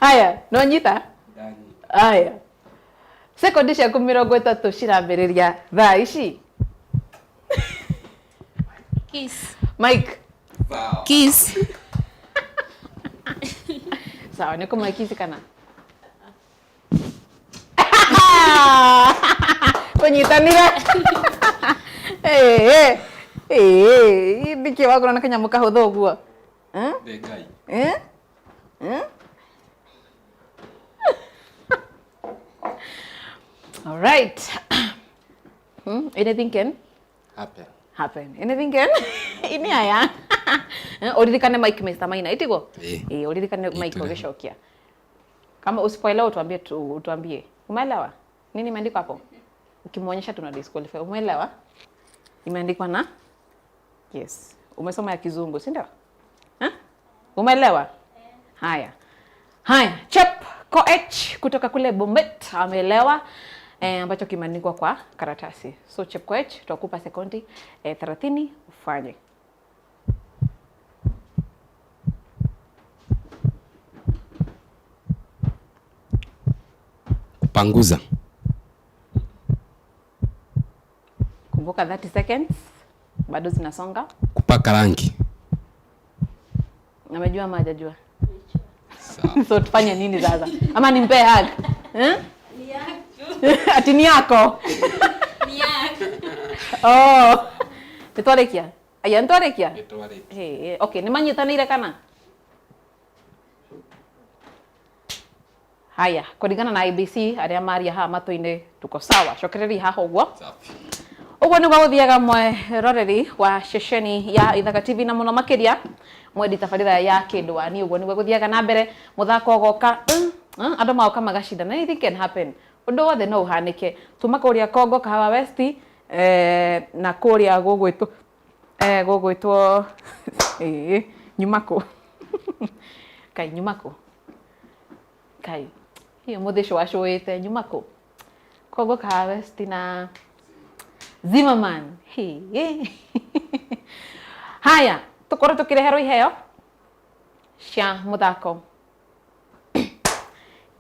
Haya, no nyita? Haya. Sekondi ciaku 30 cirambĩrĩria thaa ici. Kiss. Mike. Kiss. Sawa, nĩ kũmwe kiss kana? Kũnyitanĩra. Eh, eh. Nĩkĩ wagũra na kanyamũ kahũthũ ũguo? Eh? Nĩ Ngai. Eh? Eh? All right. Anything can Happen. happen. Anything can. Ini aya. Uririkane Mike Mr. Maina, itiguo? Ĩĩ. Eh, uririkane Mike Ĩĩ, ũgĩcokia. Kama usipoelewa utuambie tu, utuambie. Umeelewa? Nini imeandikwa hapo? Ukimwonyesha tuna disqualify. Umeelewa? Imeandikwa na? Yes. Umesoma ya Kizungu, si ndio? Ha? Umeelewa? Haya. Haya, Chep Koech kutoka kule Bomet ameelewa ambacho kimeandikwa kwa karatasi. So Chep Koech, tutakupa sekundi 30 ufanye. Kupanguza. Kumbuka 30 seconds bado zinasonga. Kupaka rangi. Amejua ama hajajua? So tufanye nini sasa? Ama nimpe hug? Eh? Ati ni yako? Ni yako. Oh. Nĩtwarĩkia? Aya, nĩtwarĩkia? Nĩtwarĩkia. Hey, okay, nĩmanyitanĩire kana? Haya, kũringana na IBC arĩa maria haha matũ-inĩ tuko sawa. Cokereria haha ũguo. Ũguo nĩguo gũthiaga mweroreri wa ceceni ya Ithaka TV na mũno makĩria mwendi tabarĩra ya Kĩndũ wa Niĩ. Ũguo nĩguo gũthiaga na mbere, mũthako ũgoka, andũ magoka magacindana. Anything can happen. Ũndũ wothe no ũhanĩke. Tuma kũrĩa Kongo, Kahawa West, na kũrĩa gũgwĩtwo gũgwĩtwo nyuma kũ? Kai nyuma kũ? Kai hiyo mũthĩ cũacũĩte nyuma kũ? Kongo, Kahawa West na Zimmerman. Hey. Haya, tukorwo tukireherwo iheo cia muthako.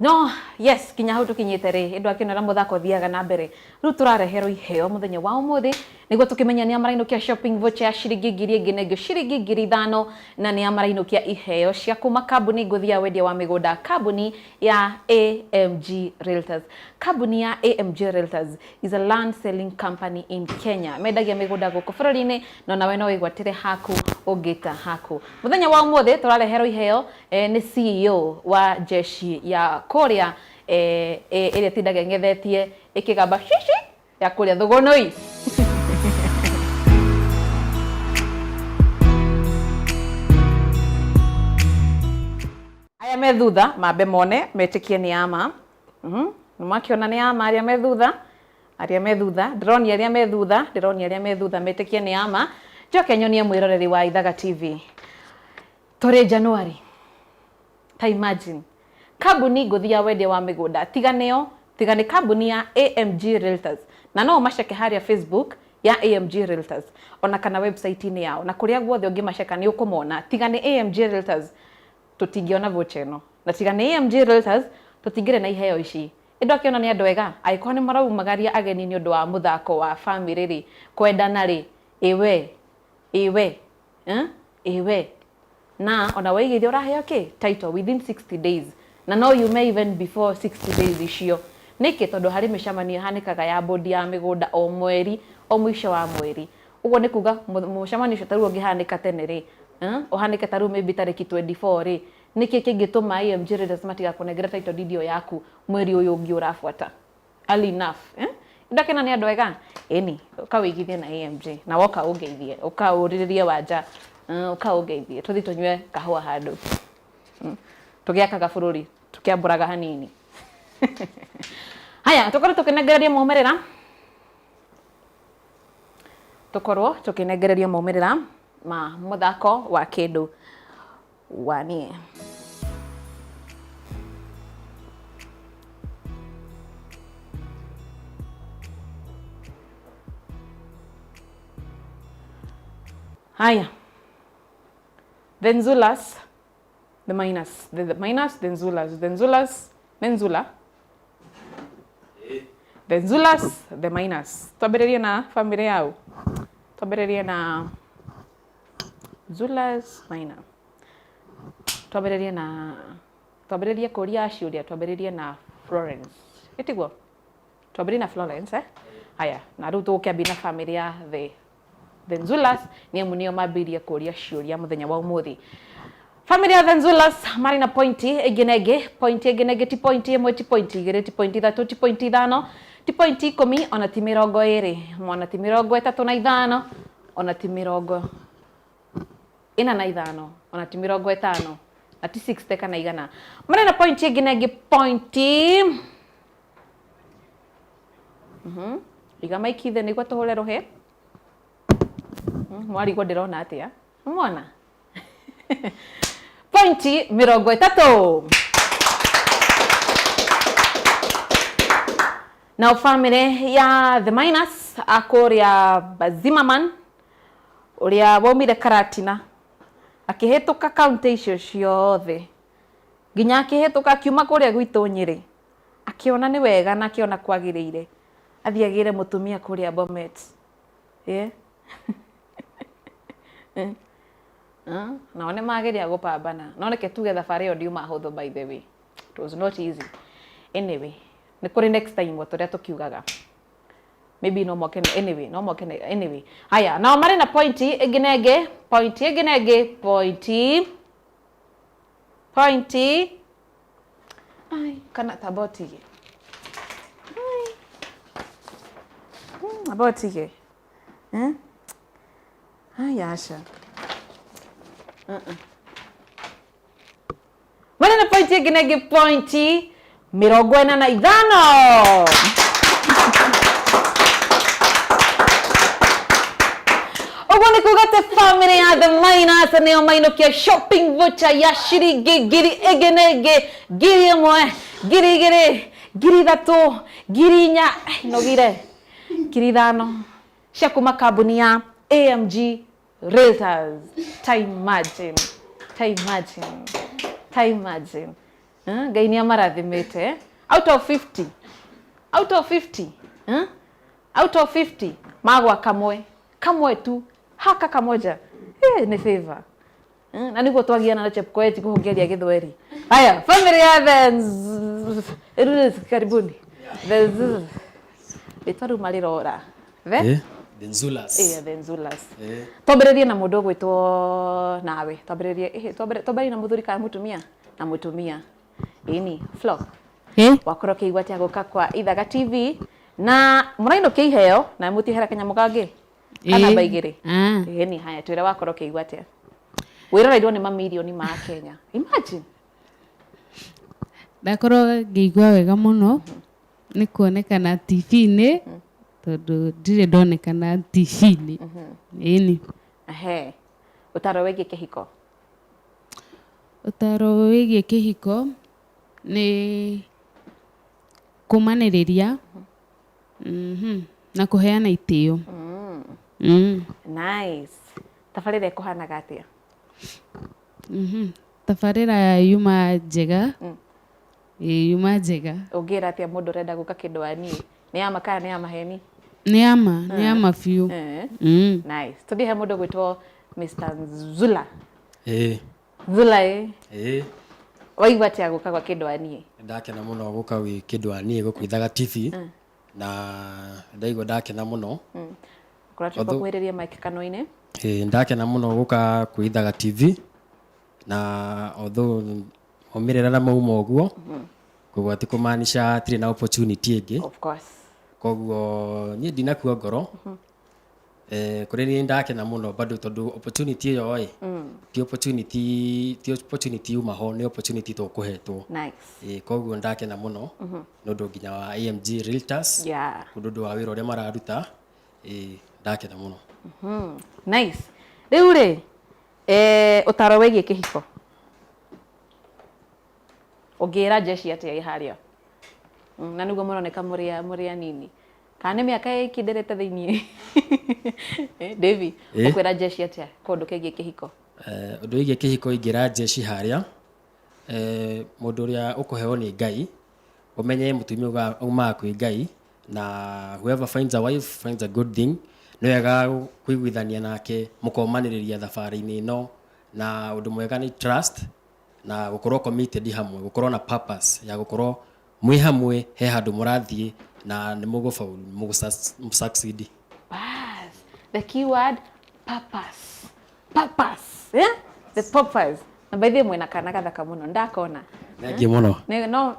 No, yes, kinya hau tukinyite ri, indu akinora muthako thiaga na mbere. Riu turareherwo iheo muthenya wa umuthi niguo tukimenya ni amarainukia shopping voucher ya ciringi ngiri ĩngĩ na ĩngĩ ciringi 5,000 na ni amarainukia iheo cia kuma kambuni ngũthi ya wendia wa mĩgũnda, kambuni ya AMG Realtors. Kambuni ya AMG Realtors is a land selling company in Kenya. Mendagia mĩgũnda gũkũ bũrũri-inĩ na onawe no wĩgwatĩre haku ũngĩta haku. Mũthenya wa ũmũthĩ tũrareherwo iheo nĩ CEO wa jeshi ya kũrĩa ĩrĩa ĩtindaga ĩng'ethetie ĩkĩgamba shishi ya kũrĩa Thũgũnũi. Aya me thutha mambe mone metĩkie nĩ ama. Nĩ makĩona nĩ ama arĩa me thutha, arĩa me thutha, ndĩronia arĩa me thutha, ndĩronia arĩa me thutha metĩkie nĩ ama. Njoke nyonie mwĩroreri wa Ithaga TV. Tũrĩ January. Ta imagine. Kambuni ngũthi ya wendia wa mĩgũnda tiga nĩo, tiga nĩ kambuni ya AMG Realtors. Na no ũmaceke harĩa Facebook ya AMG Realtors ona kana website-inĩ yao, na kũrĩa guothe ũngĩmaceka nĩ ũkũmona. Tiga nĩ AMG Realtors tũtingĩona voucher ĩno, na tiga nĩ AMG Realtors tũtingĩrĩ na iheo ici. Ĩndũ akĩona nĩ andũ ega, angĩkorwo nĩ maraumagaria ageni nĩ ũndũ wa mũthako wa family rĩ, kwendana rĩ, ĩwe, ĩwe, ĩwe. Na ona waigithia ũraheo kĩ title within 60 days, na no yume even before 60 days icio. Nĩkĩ? Tondũ harĩ mĩcemanio ĩhanĩkaga ya bodi ya mĩgũnda o mweri, o mũico wa mweri. Ũguo nĩ kuga mũcemanio ũcio ta rĩu ũngĩhanĩka tene rĩ, ũhanĩke ta rĩu maybe tarĩki 24 rĩ, nĩkĩ kĩngĩtũma AMG Realtors matigakũnengere title deed ĩyo yaku mweri ũyũ ũngĩ ũrabuata? Early enough, eh? Ndakena nĩ andũ ega? Ĩni, ũka wĩigithie na AMG na woka ũngeithie, ũka ũrĩrĩrie wanja, ũka ũngeithie, tũthiĩ tũnyue kahũa handũ. Tũgĩakaga bũrũri, tũkĩambũraga hanini. Haya, tũkorwo tũkĩnengereria maumĩrĩra. Tũkorwo tũkĩnengereria maumĩrĩra ma mũthako wa kĩndũ wa niĩ. Haya. The Nzulas, the minus, the minus, the Nzulas, the Nzulas, the Nzula. The Nzulas, the minus. Twambĩrĩrie na family yao. Twambĩrĩrie na Zulas minor. Twambĩrĩrie na twambĩrĩrie kũria ciũria, twambĩrĩrie na Florence. Ĩtiguo? Twambĩrĩrie na Florence, eh? Haya, na rĩu tũgũkĩambia na family ya the Nzulas, nĩ amu nĩo mambĩrĩirie kũria ciũria mũthenya wa ũmũthĩ. Family ya the Nzulas marĩ na pointi ĩngĩ na ĩngĩ, pointi ĩngĩ na ĩngĩ, ti pointi ĩmwe, ti pointi igĩrĩ, ti pointi ithatũ, ti pointi ithano, ti pointi ikũmi, ona ti mĩrongo ĩrĩ, ona ti mĩrongo ĩtatũ na ithano, ona ti mĩrongo ĩna na ithano, ona ti mĩrongo ĩtano, na ti 60 kana igana. Marĩ na pointi ĩngĩ na ĩngĩ, pointi Iga maiki thĩ nĩguo tũhũre rũhĩ. Mwarigwo ndĩrona atĩa? Mwana pointi mĩrongo ĩtatũ. Nao family ya the minus a kũrĩa Zimmerman ũrĩa waumire Karatina akĩhĩtũka kaunti icio ciothe nginya akĩhĩtũka akiuma kũrĩa gwitũ Nyĩrĩ, akĩona nĩ wega na akĩona kwagĩrĩire athiĩ agĩre mũtumia kũrĩa Bomet. Yeah. Nao nĩ mageria gũpambana, no reke tuge thabarĩ ĩyo ndiuma hũthũ, by the way. It was not easy. Anyway, nĩ kũrĩ next time o ta ũrĩa tũkiugaga. Maybe no moke, anyway, no moke, anyway. Haya, nao marĩ na pointi ĩngĩ na ĩngĩ, pointi ĩngĩ na ĩngĩ, pointi, pointi, ai, kana tamba ũtige. Ai. Amba ũtige. Eh? Ai, aca. Marĩ na pointi ĩngĩ na ĩngĩ, pointi 45. Ũguo nĩ kuga atĩ family ya the minus nĩo mainũkia shopping voucher ya ciringi ngiri ĩngĩ na ĩngĩ, 1000, 2000, 3000, 4000, nogire, 5000 cia kuma kambuni ya AMG Realtors. Ta imagine, ta imagine, ta imagine. Ngai nĩ amarathimĩte. Out of 50, out of 50, out of 50 magwa kamwe, kamwe tu, haka kamoja. Nĩ favor. Na nĩguo twagiana na Chepkoech kũhũngĩria gĩthweri. Haya, family ya the karibuni. The rĩtwa rĩu marĩrora. The? The Nzulas. The Nzulas. Twambĩrĩrie na mũndũ ũgwĩtwo nawe. Twambĩrĩrie, twambĩrĩrie na mũthuri kana mũtumia? Na mũtumia. Ĩni, Flo. Wakorwo ũkĩigua atĩa gũka kwa Ithaga TV na mũrainũkia iheo na mũtihera kanyamũ kangĩ? Ka namba igĩrĩ. Ĩni, haya twĩre wakorwo ũkĩigua atĩa? Wĩroreirwo nĩ mamirioni ma Kenya. Imagine. Ndakorwo ngĩigua wega mũno nĩ kuonekana TV-inĩ tondũ ndirĩ ndonekana TV-inĩ. Ĩni. Ehe. Ũtaro wĩgiĩ kĩhiko? Ũtaro wĩgiĩ kĩhiko nĩ kũmanĩrĩria na kũheana itĩo. Nice. Tabarĩra ĩkũhanaga atĩa? Tabarĩra yuma njega. Ĩĩ yuma njega. Ũngĩra atĩa mũndũ ũrenda gũka kĩndũ wa niĩ? Nĩ ya ma kana nĩ ya maheni? Nĩ ya ma, nĩ ya ma biũ. Nice. Tũthiĩ he mũndũ ũgwĩtwo Mr. Nzula. Zula ĩ Ĩĩ. Waigua atĩa gũka gwa kĩndũ wa niĩ? Ndakena mũno gũka gwĩ kĩndũ wa niĩ gũkũ Ithaga TV na ndaigua ndakena mũno. Korwo tũkwakuhĩrĩria mic kanua-inĩ. Ĩĩ, ndakena mũno gũka kwĩ Ithaga TV na although maumĩrĩra na mauma ũguo, koguo ti kũmaanisha hatirĩ na opportunity ĩngĩ. Of course. Koguo niĩ ndinakua ngoro. Kũrĩ niĩ ndakena mũno bado tondũ opportunity ĩyo ĩ, ti opportunity, ti opportunity yuma ho, nĩ opportunity tũkũhetwo. Nice. Ĩĩ, koguo ndakena mũno nĩ ũndũ nginya wa AMG Realtors, nĩ ũndũ wa wĩra ũrĩa mararuta. Ĩĩ, ndakena mũno. Nice. Rĩu rĩ, ũtaro wĩgiĩ kĩhiko ũngĩra jeshi atĩa ĩ harĩa? Na nĩguo mũroneka mũrĩ anini, kana nĩ mĩaka ĩkindĩrĩte thĩiniĩ? Davy, ũkwĩra jeshi atĩa kũndũ kegiĩ kĩhiko? Ũndũ wĩgiĩ kĩhiko ingĩra jeshi harĩa, mũndũ ũrĩa ũkũheo nĩ Ngai, ũmenye mũtumia umaga kwĩ Ngai, na whoever finds a wife finds a good thing. Nĩ wega kũiguithania nake, mũkomanĩrĩria thabarĩ-inĩ ĩno, na ũndũ mwega nĩ trust na gũkorwo committed hamwe, gũkorwo na purpose ya gũkorwo mwĩ hamwe, he handũ mũrathiĩ na nĩ mũgũfaulu, mũgũ succeed. Bas, the keyword, purpose. Purpose, yeah? The purpose. Na by the way, mwena kana gathaka mũno ndakona. Thengiũ mũno.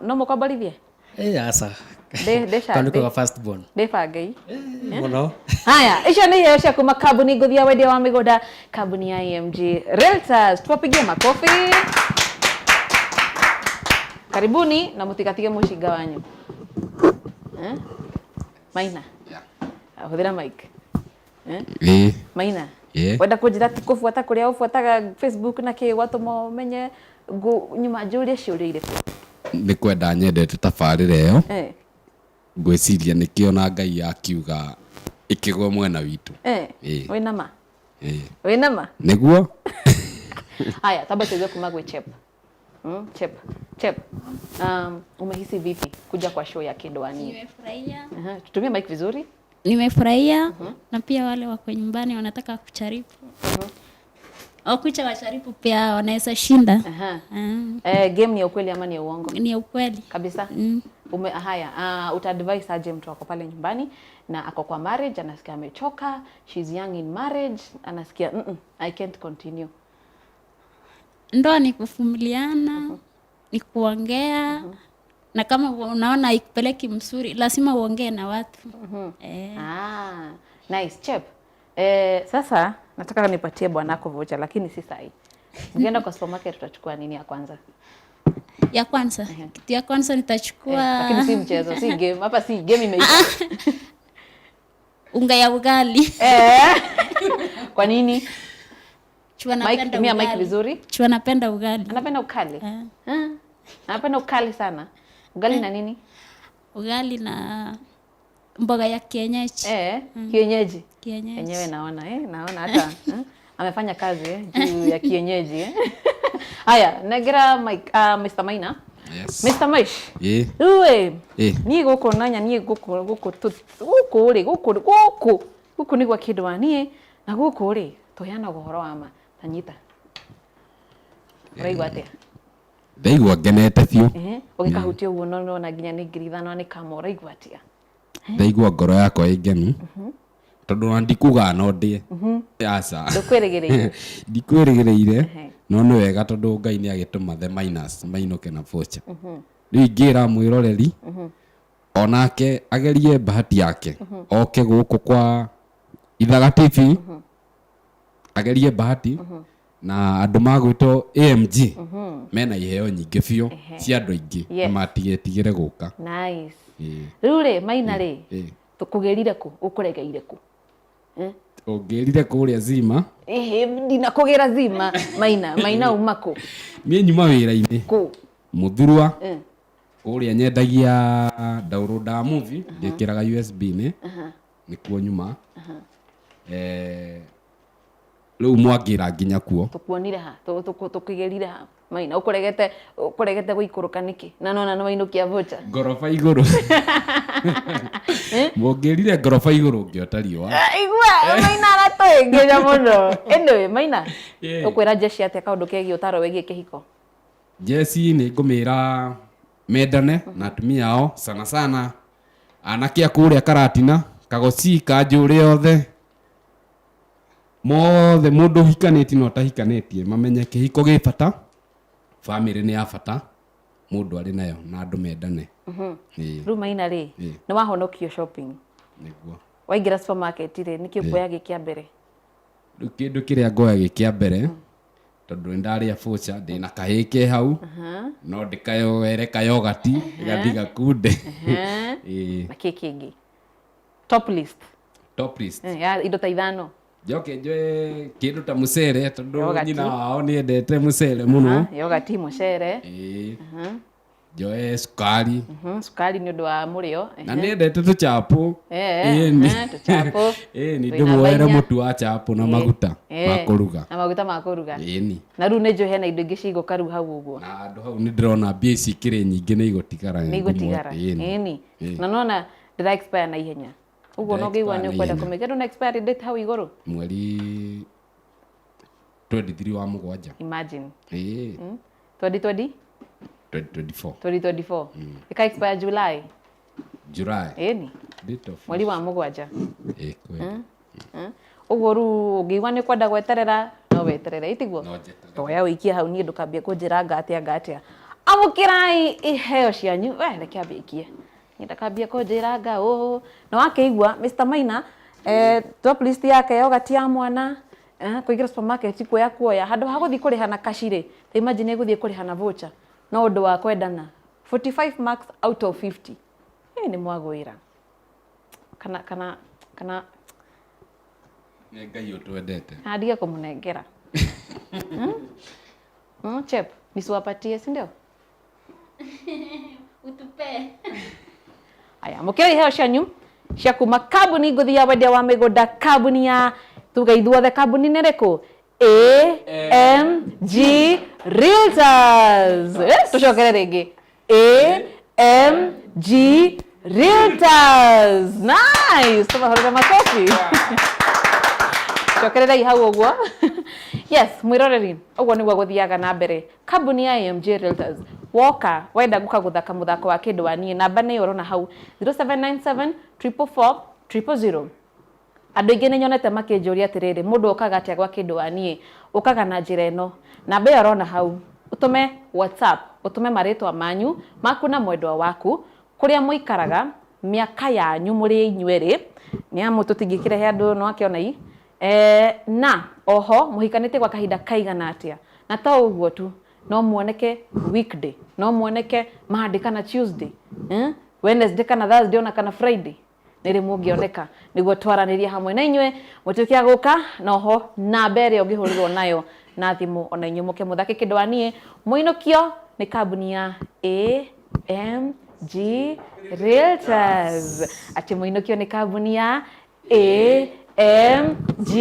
No mũkomborithie? Ĩ, aca. Ndĩca- Kau nĩko ga first born. Ndĩbangei. Mũno. Haya, icio nĩ iheo cia kuma kambuni ngũthi ya wendia wa mĩgũnda, kambuni ya AMG Realtors. Tuwapigie makofi. Karibuni na mũtigatige mũcinga wanyu. Eh? Maina. Hũthĩra mic. Eh? Ĩĩ. Maina. Ĩĩ. Wenda kũnjĩra ti kũbuata kũrĩa ũbuataga Facebook na kĩ gwatũma ũmenye nyuma njũrie ciũria irĩkũ? Nĩ kwenda nyendete tabarĩra ĩyo. Ngwĩciria nĩkĩo na Ngai akiuga ĩkĩgwe mwena witũ. Ĩĩ. Wĩna ma? Ĩĩ. Wĩna ma? Nĩguo. Haya, tamba tuigue kuma gwĩ Chep. Chep. Chep. Umehisi vipi kuja kwa show ya Kĩndũ Nimefurahia. Tutumie mic vizuri. Nimefurahia na pia wale wako nyumbani wanataka kucharipu. Wakucha wacharipu pia wanaweza shinda. Game ni ya ukweli ama ni ya uongo? Ni ya ukweli. Kabisa. Haya, utaadvise aje mtu wako pale nyumbani na ako kwa marriage, anasikia amechoka, she's young in marriage, anasikia I can't continue. Ndoa ni kuvumiliana, ni kuongea. Na kama unaona haikupeleki mzuri, lazima uongee na watu. Nice. Chep. Sasa nataka nipatie bwanako voucher, lakini si sahi. Ukienda kwa supermarket utachukua nini ya kwanza? Ya kwanza? Kitu ya kwanza nitachukua Lakini si mchezo, si game. Hapa si game imeisha. Unga ya ugali. Kwa nini? Chua Mike, napenda tumia mic ugali. vizuri. Chua napenda ugali. Anapenda ukali? Anapenda ukali sana. Ugali na nini? Ugali na mboga ya kienyeji. Kienyeji. Kienyeji. Enyewe naona hata, amefanya kazi juu ya kienyeji. Haya, negera mic, Mr. Maina. Yes. Mr. Maish. Ĩĩ. Uwe. Ĩĩ. Niĩ gũkũ nanya niĩ gũkũ gũkũ gũkũ rĩ, gũkũ gũkũ gũkũ nĩ gwa kĩndũ wa niĩ, na gũkũ rĩ tũheanaga ũhoro wa ma. Tanyita. Ũraigua atĩa? Ndaigua ngenete biũ. Ũgĩkahutia ũguo no nona nginya nĩ 5,000 nĩ kama, ũraigua atĩa? Ndaigua ngoro yakwa ĩ ngenu. Tondũ ona ndikugaga no ndĩe. Aca. Ndũkwĩrĩgĩrĩire. Ndikwĩrĩgĩrĩire. No nĩ wega tondũ Ngai nĩ agĩtũma the minus mainũke na voucher. Rĩu ingĩra mwĩroreri onake agerie bahati yake, oke gũkũ kwa Ithaga TV, agerie bahati na andũ magwĩtwo AMG mena iheo nyingĩ biũ cia andũ aingĩ, na matigetigĩre gũka. Nice. Ĩĩ. Rĩu rĩ, Maina rĩ, Ĩĩ. tũkũgĩrire kũ? Ũkũregeire kũ? Ũngĩrire kũrĩa Zima. Ĩhĩ, ndinakũgĩra Zima. Maina, Maina uma kũ? Niĩ nyuma wĩra-inĩ. Kũ? Mũthurwa. Kũrĩa nyendagia download movie, ngĩkĩraga U S B-inĩ. Nĩkuo nyuma. Rĩu mwangĩra nginya kuo. Tũkuonire ha? Tũkĩgĩrire ha? Maina ũkũregete ũkũregete gũikũrũka nĩkĩ na nona nĩ wainũkia voucher? Ngoroba igũrũ. Mũngĩrire ngoroba igũrũ ngĩota riũa. Igua Maina aratũhĩngĩca mũno. Anyway, Maina, Ĩĩ. ũkwĩra jeshi atĩa kaũndũ kegiĩ ũtaro wĩgiĩ kĩhiko? Jeci nĩ ngũmĩra mendane na atumia ao sana sana anake a kũrĩa Karatina, Kagoci, Kanjũrĩ othe mothe mũndũ ũhikanĩtie na ũtahikanĩtie mamenye kĩhiko gĩ bata, bamĩrĩ nĩ ya bata mũndũ arĩ nayo na andũ mendane. Ĩĩ. Rĩu Maina rĩ, Ĩĩ. nĩ wahonokio shopping. Nĩguo. Waingĩra supermarket rĩ, nĩkĩ ũkuoya gĩ kĩa mbere? Rĩu kĩndũ kĩrĩa ngoya gĩ kĩa mbere tondũ nĩ ndarĩa bocha ndĩna kahĩĩ ke hau no ndĩkayoere kayogati gathiĩ gakunde. Ĩĩ. Na kĩ kĩngĩ? Top list. Top list. Ya indo ta ithano. Njoke njoe kĩndũ ta mũcere tondũ Yogati. nyina wao nĩ endete mũcere mũno. Yogati, mũcere. Ĩĩ. Njoe cukari. Cukari nĩ ũndũ wa mũrĩo. Na nĩ endete tũchapo. Ĩni. Tũchapo. Ĩni Twĩna ndĩmuoere namba inya. mũtu wa chapo na maguta ma kũruga. Na maguta ma kũruga. Ĩni. Na rĩu nĩ njũĩ hena indo ingĩ cigũka rĩu hau ũguo. Na handũ hau nĩ ndĩrona mbia ici ikĩrĩ nyingĩ nĩ igũtigara. Nĩ igũtigara. Ĩni. Ĩni. Ĩĩ. Na nona ndĩra expire na ihenya. Ũguo no ngĩigua nĩ Ndĩra ũkwenda expire na kũmĩkĩra ndũna expiry date hau igũrũ. Mweri 23 wa mũgwanja. Imagine. Ĩĩ. 2020? 2024. 2024. Ĩka expire July. July. Ĩni. Date of Mweri wa mũgwanja. Ĩĩ, kweli. Ũguo rĩu ũngĩigua nĩ ũkwenda gweterera no weterere itiguo? No njeterere. Toya ũikie hau niĩ ndũkambie kũnjĩra ngatia ngatia. Amũkĩrai iheo cianyu. We reke ambie aikie. Niĩ ndakambie kũnjĩra nga ũ. Na wakĩigua Mr Maina top list yake yogati ya mwana kũingĩra supermarket kuoya kuoya handũ ha gũthiĩ kũrĩha na cash rĩ, ta imagine gũthiĩ kũrĩha na voucher no ũndũ wa kwendana. 45 marks out of 50. Nĩ mwagwĩra. Kana kana kana Nĩ Ngai ũtwendete. Kana ndige kũmũnengera. Chep, nisiwapatie, si ndio? Utupe. Aya, mũkĩra iheo cianyu cia kuma kambuni ngũthi ya wendia wa mĩgũnda, kambuni ya tuge ithuothe, kambuni nĩ ĩrĩkũ? AMG Realtors. Tũcokere rĩngĩ. AMG Realtors. Nice. Tũmahũrĩre makobi. Cokererei hau ũguo. Yes, mwĩroreri, ũguo nĩguo gũthiaga na mbere. Kambuni ya AMG Realtors, woka wenda gũka gũthaka mũthako wa kĩndũ wa niĩ, namba nĩyo ũrona hau 0797 444 000. Andũ aingĩ nĩ nyonete makĩnjũria atĩrĩrĩ, mũndũ okaga atĩa gwa kĩndũ wa niĩ? Ũkaga na njĩra ĩno, namba ĩyo ũrona hau, ũtũme WhatsApp, ũtũme marĩtwa manyu, maku na mwendwa waku, kũrĩa mũikaraga, mĩaka yanyu mũrĩ inyuerĩ, nĩ amu tũtingĩkĩrehe andũ no akĩona i, na oho mũhikanĩtie gwa kahinda kaigana atĩa. Na to ũguo tu, no muoneke weekday, no muoneke Monday kana Tuesday, Wednesday kana Thursday ona kana Friday. Nĩrĩ mũngĩoneka nĩguo twaranĩrie hamwe na inyuĩ mũtuĩke a gũka, na oho namba ĩrĩa ũngĩhũrĩrwo nayo na thimũ ona inyuĩ mũke mũthake kĩndũ wa niĩ mũinũkio nĩ kambuni ya AMG Realtors. Atĩ mũinũkio nĩ kambuni ya AMG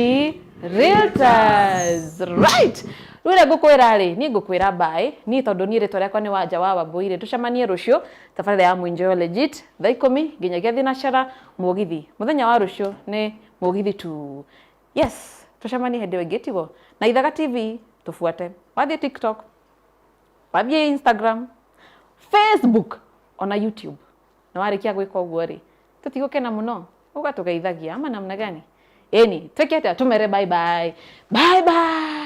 Realtors. Right. Rĩu ũrĩa ngũkwĩra rĩ, niĩ ngũkwĩra bye. Niĩ tondũ niĩ rĩtwa rĩakwa nĩ Wanja wa Wambui rĩ, tũcemanie rũciũ tabarĩra ya Mwinjoyo Legit thaa ikũmi nginyagia thinacara mũgithi. Mũthenya wa rũciũ nĩ mũgithi tu. Yes, tũcemanie hĩndĩ ĩyo ĩngĩ tiguo? Na Ithaga TV tũbuate. Wathiĩ TikTok, wathiĩ Instagram, Facebook ona YouTube. Na warĩkia gwĩka ũguo rĩ, tũtigũkena mũno, ũgatũgeithagia ama namna gani? Ĩni, twĩke atĩa? Tũmere bye bye. Bye bye.